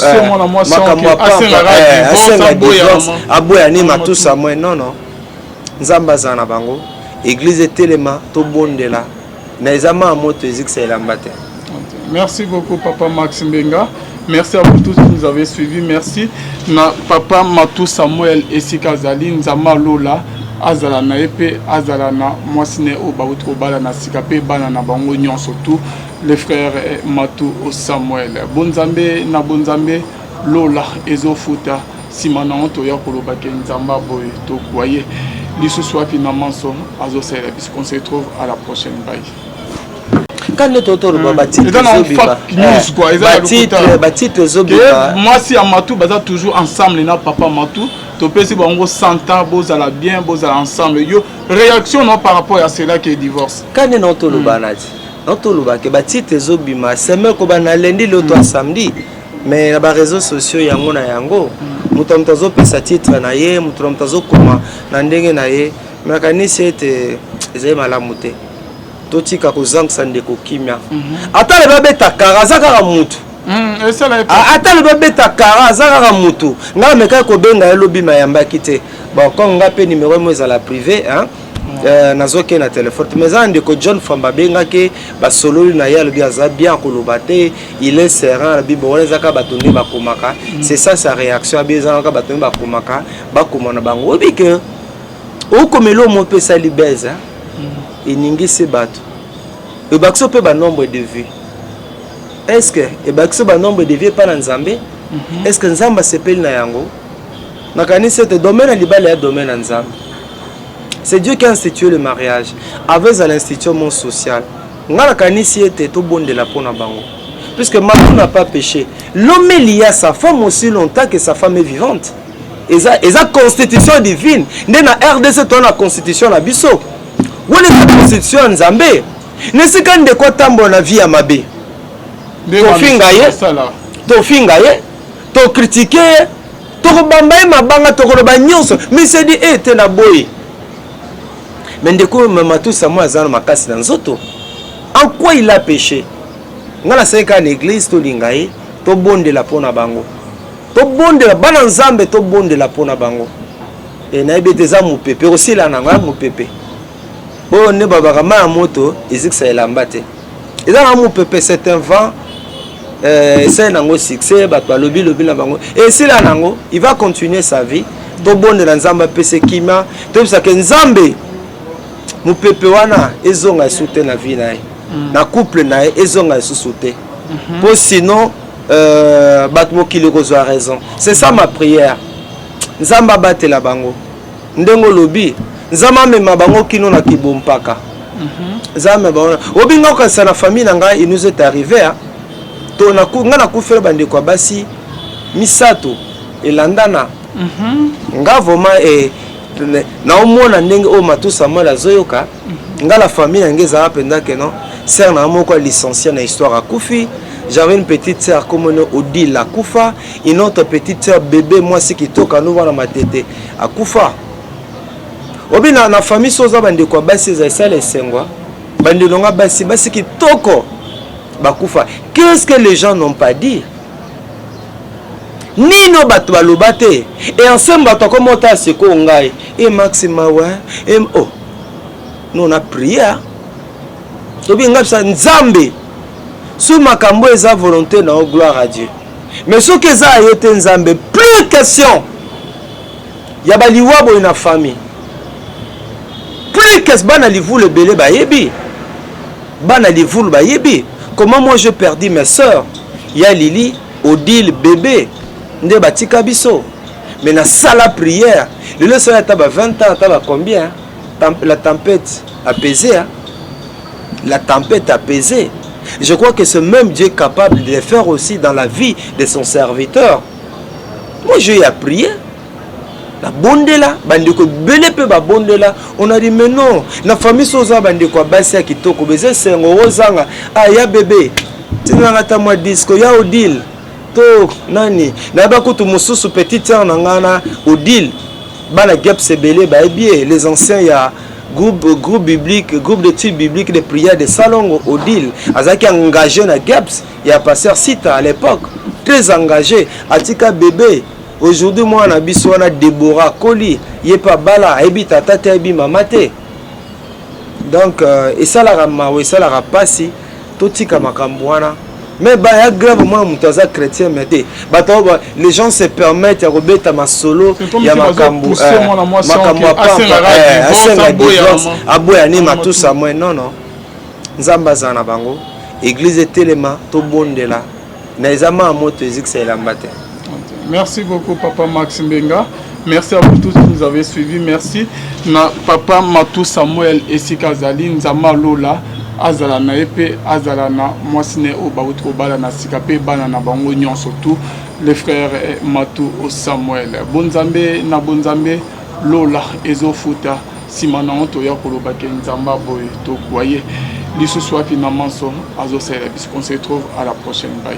makambo ya pamba, asenga divorce, aboya nini, matusa mwe. Non, non, Nzambe azala na bango. Église etelema, tobondela na eza maa moto ezikisa elamba te. Merci beaucoup, Papa Max Mbenga. Merci à vous tous qui nous avez suivis. Merci na Papa Matou Samuel esika azali, Nzambe alola azala na ye mpe azala na mwasi ne oyo bauti kobala na sika mpe bana na bango nyonso, tous les frères Matou Samuel. Bonzambe na bonzambe, lola ezofuta. Nsima nango toya kolobaka Nzambe boye, tokwaye lisusu wapi na manso azosalela biso. Qu'on se retrouve à la prochaine, bye. Ka nde totoloba, batitre ezobima, batitre ezobima. Mwasi ya Matu baza toujours ensemble na Papa Matu. Topesi bango 100 ans, bozala bien, bozala ensemble. Yo réaction no par rapport ya cela ke divorce? Ka nde naotoloba nati naotoloba ke batitre ezobima semaine kobanda lundi, lelo to samedi, mais na baréseaux sociaux yango na yango, moto na moto azopesa titre na ye, moto na moto azokoma na ndenge na ye. Mais nakanisi ete ezali malamu te. Totika kozangisa ndeko kimia. Ata le babeta kara, aza kaka mutu. Ata le babeta kara, aza kaka mutu. Ngai namekaki kobenga ye lobi, mayambaki te. Bon, comme nga mpe numéro mo ezala privé, hein? Nazokende na telefone te, mais eza na ndeko John Famba, abengaki, basololi na ye, alobi aza bien, koloba te, il est serein. Alobi bon, wana eza kaka bato nde bakomaka. C'est ça sa réaction. Abi eza kaka bato nde bakomaka, bakoma na bango. Oyebi ke okomela omo mpe esali bese, eningisi bato, ebakisi mpe banombre de vues. Est ce que ebakisi banombre de vues epa na Nzambe? Est ce que Nzambe asepeli na yango? Nakanisi ete domaine ya libala ya domaine ya Nzambe. C'est Dieu qui a institué le mariage avec l'institution monde social. Nga nakanisi ete tobondela mpo na bango, puisque Matou n'a pas péché. L'homme est lié à sa femme aussi longtemps que sa femme est vivante. Eza constitution divine nde na RDC to na constitution na biso wana, eza constitution ya Nzambe. Na esika ndeko atambola na vie ya mabe, tofinga ye, tofinga ye, tocritiquer ye, tokobamba ye mabanga, tokoloba nyonso, mais sedi e te na boye. Mais ndeko Matou Samuel aza na makasi na nzoto. En quoi il a péché? Ngai nasali kaka na église, tolinga ye, tobondela mpo na bango, tobondela bana Nzambe, tobondela mpo na bango. E nayebi ete eza mopepe, kosila nango ya mopepe oyo nde babaka mai ya moto ezikisa elamba te. Eza na mopepe, c'est un vent. Esali nango succès, bato balobi lobi na bango, esila nango, il va continuer sa vie. Tobondela Nzambe apesa kimia, toyebisaka Nzambe mopepe wana ezonga lisusu te na vie na ye, na couple na ye, ezonga lisusu te, mpo sinon bato mokili kozwa raison. C'est ça ma prière. Nzambe abatela bango ndenge olobi, Nzambe amema bango kino na kibompaka. Nzambe bango obinga okanisa na famille na ngai. Il nous est arrivé, hein? To ngai nakufela bandeko ya basi misato elandana. Nga vraiment naomona ndenge oyo Matu Samuel azoyoka. Nga la famille na ngai ezala mpenza ke non, sœur na moko ya licencié na histoire akufi. J'avais une petite sœur komona Odile, akufa. Une autre petite sœur, bébé, mwasi kitoko, anovanda Matete, akufa. Obi na famille so oza bandeko ya basi, eza esala esengwa. Bandeko nga basi, basi kitoko bakufa. Qu'est-ce que les gens n'ont pas dit? Nino bato baloba te. E ensemble bato akoma ota sikoyo ngai e Max mawa e oh. Nous, on a prié, tobi ngai bisa Nzambe, so makambo eza volonté na yo, gloire à Dieu, mais soki eza yo te, Nzambe, plus question ya baliwa boye na famille, plus que bana livulu ebele bayebi, bana livulu bayebi comment moi j'ai perdu mes sœurs, ya Lili, Odile, bébé nde batika biso. Mais nasala prière, lelo esala ata ba 20 ans, ata ba combien, la tempête apaisée, hein? La tempête apaisée. Je crois que ce même Dieu est capable de le faire aussi dans la vie de son serviteur. Moi, j'ai à prier, nabondela, bandeko ebele mpe babondela. On a dit, mais non, na famille so oza bandeko ya basi ya kitoko, beza esengo. Ozanga ah, ya bébé, tinanga ata mwa disque ya Odile to nani. Nayeba kutu mosusu, petite sœur na ngai na Odile, bana geps ebele bayebi ye, les anciens ya groupe biblique, groupe d'études bibliques de prière de Salongo. Odile azalaki engagé na geps ya pasteur Sita à l'époque, très engagé. Atika bébé. Aujourd'hui mwana na biso wana Debora akoli, ye mpe abala, ayebi tata te, ayebi mama te. Donc esalaka mawa, esalaka mpasi. Totika makambo wana, mais baya grave. Mwana moto aza chrétien, mais te, bato, les gens se permettent ya kobeta masolo ya makambo, makambo ya pampa, asenga divorce, aboya nini, matusa mwe. Non, non, Nzambe azala na bango. Église etelema, tobondela na eza maa moto ezikisa elamba te. Merci beaucoup, Papa Max Mbenga. Merci à vous tous qui nous avez suivis. Merci na Papa Matou Samuel esika azali, Nzambe alola azala na ye mpe azala na mwasi na ye oyo bauti kobala na sika mpe bana na bango nyonso, tous les frères Matou Samuel. Bonzambe na bonzambe, lola ezofuta. Nsima nango toya kolobaka Nzambe aboye tokoye lisusu wapi na manso azosalela biso. Qu'on se retrouve à la prochaine, bye.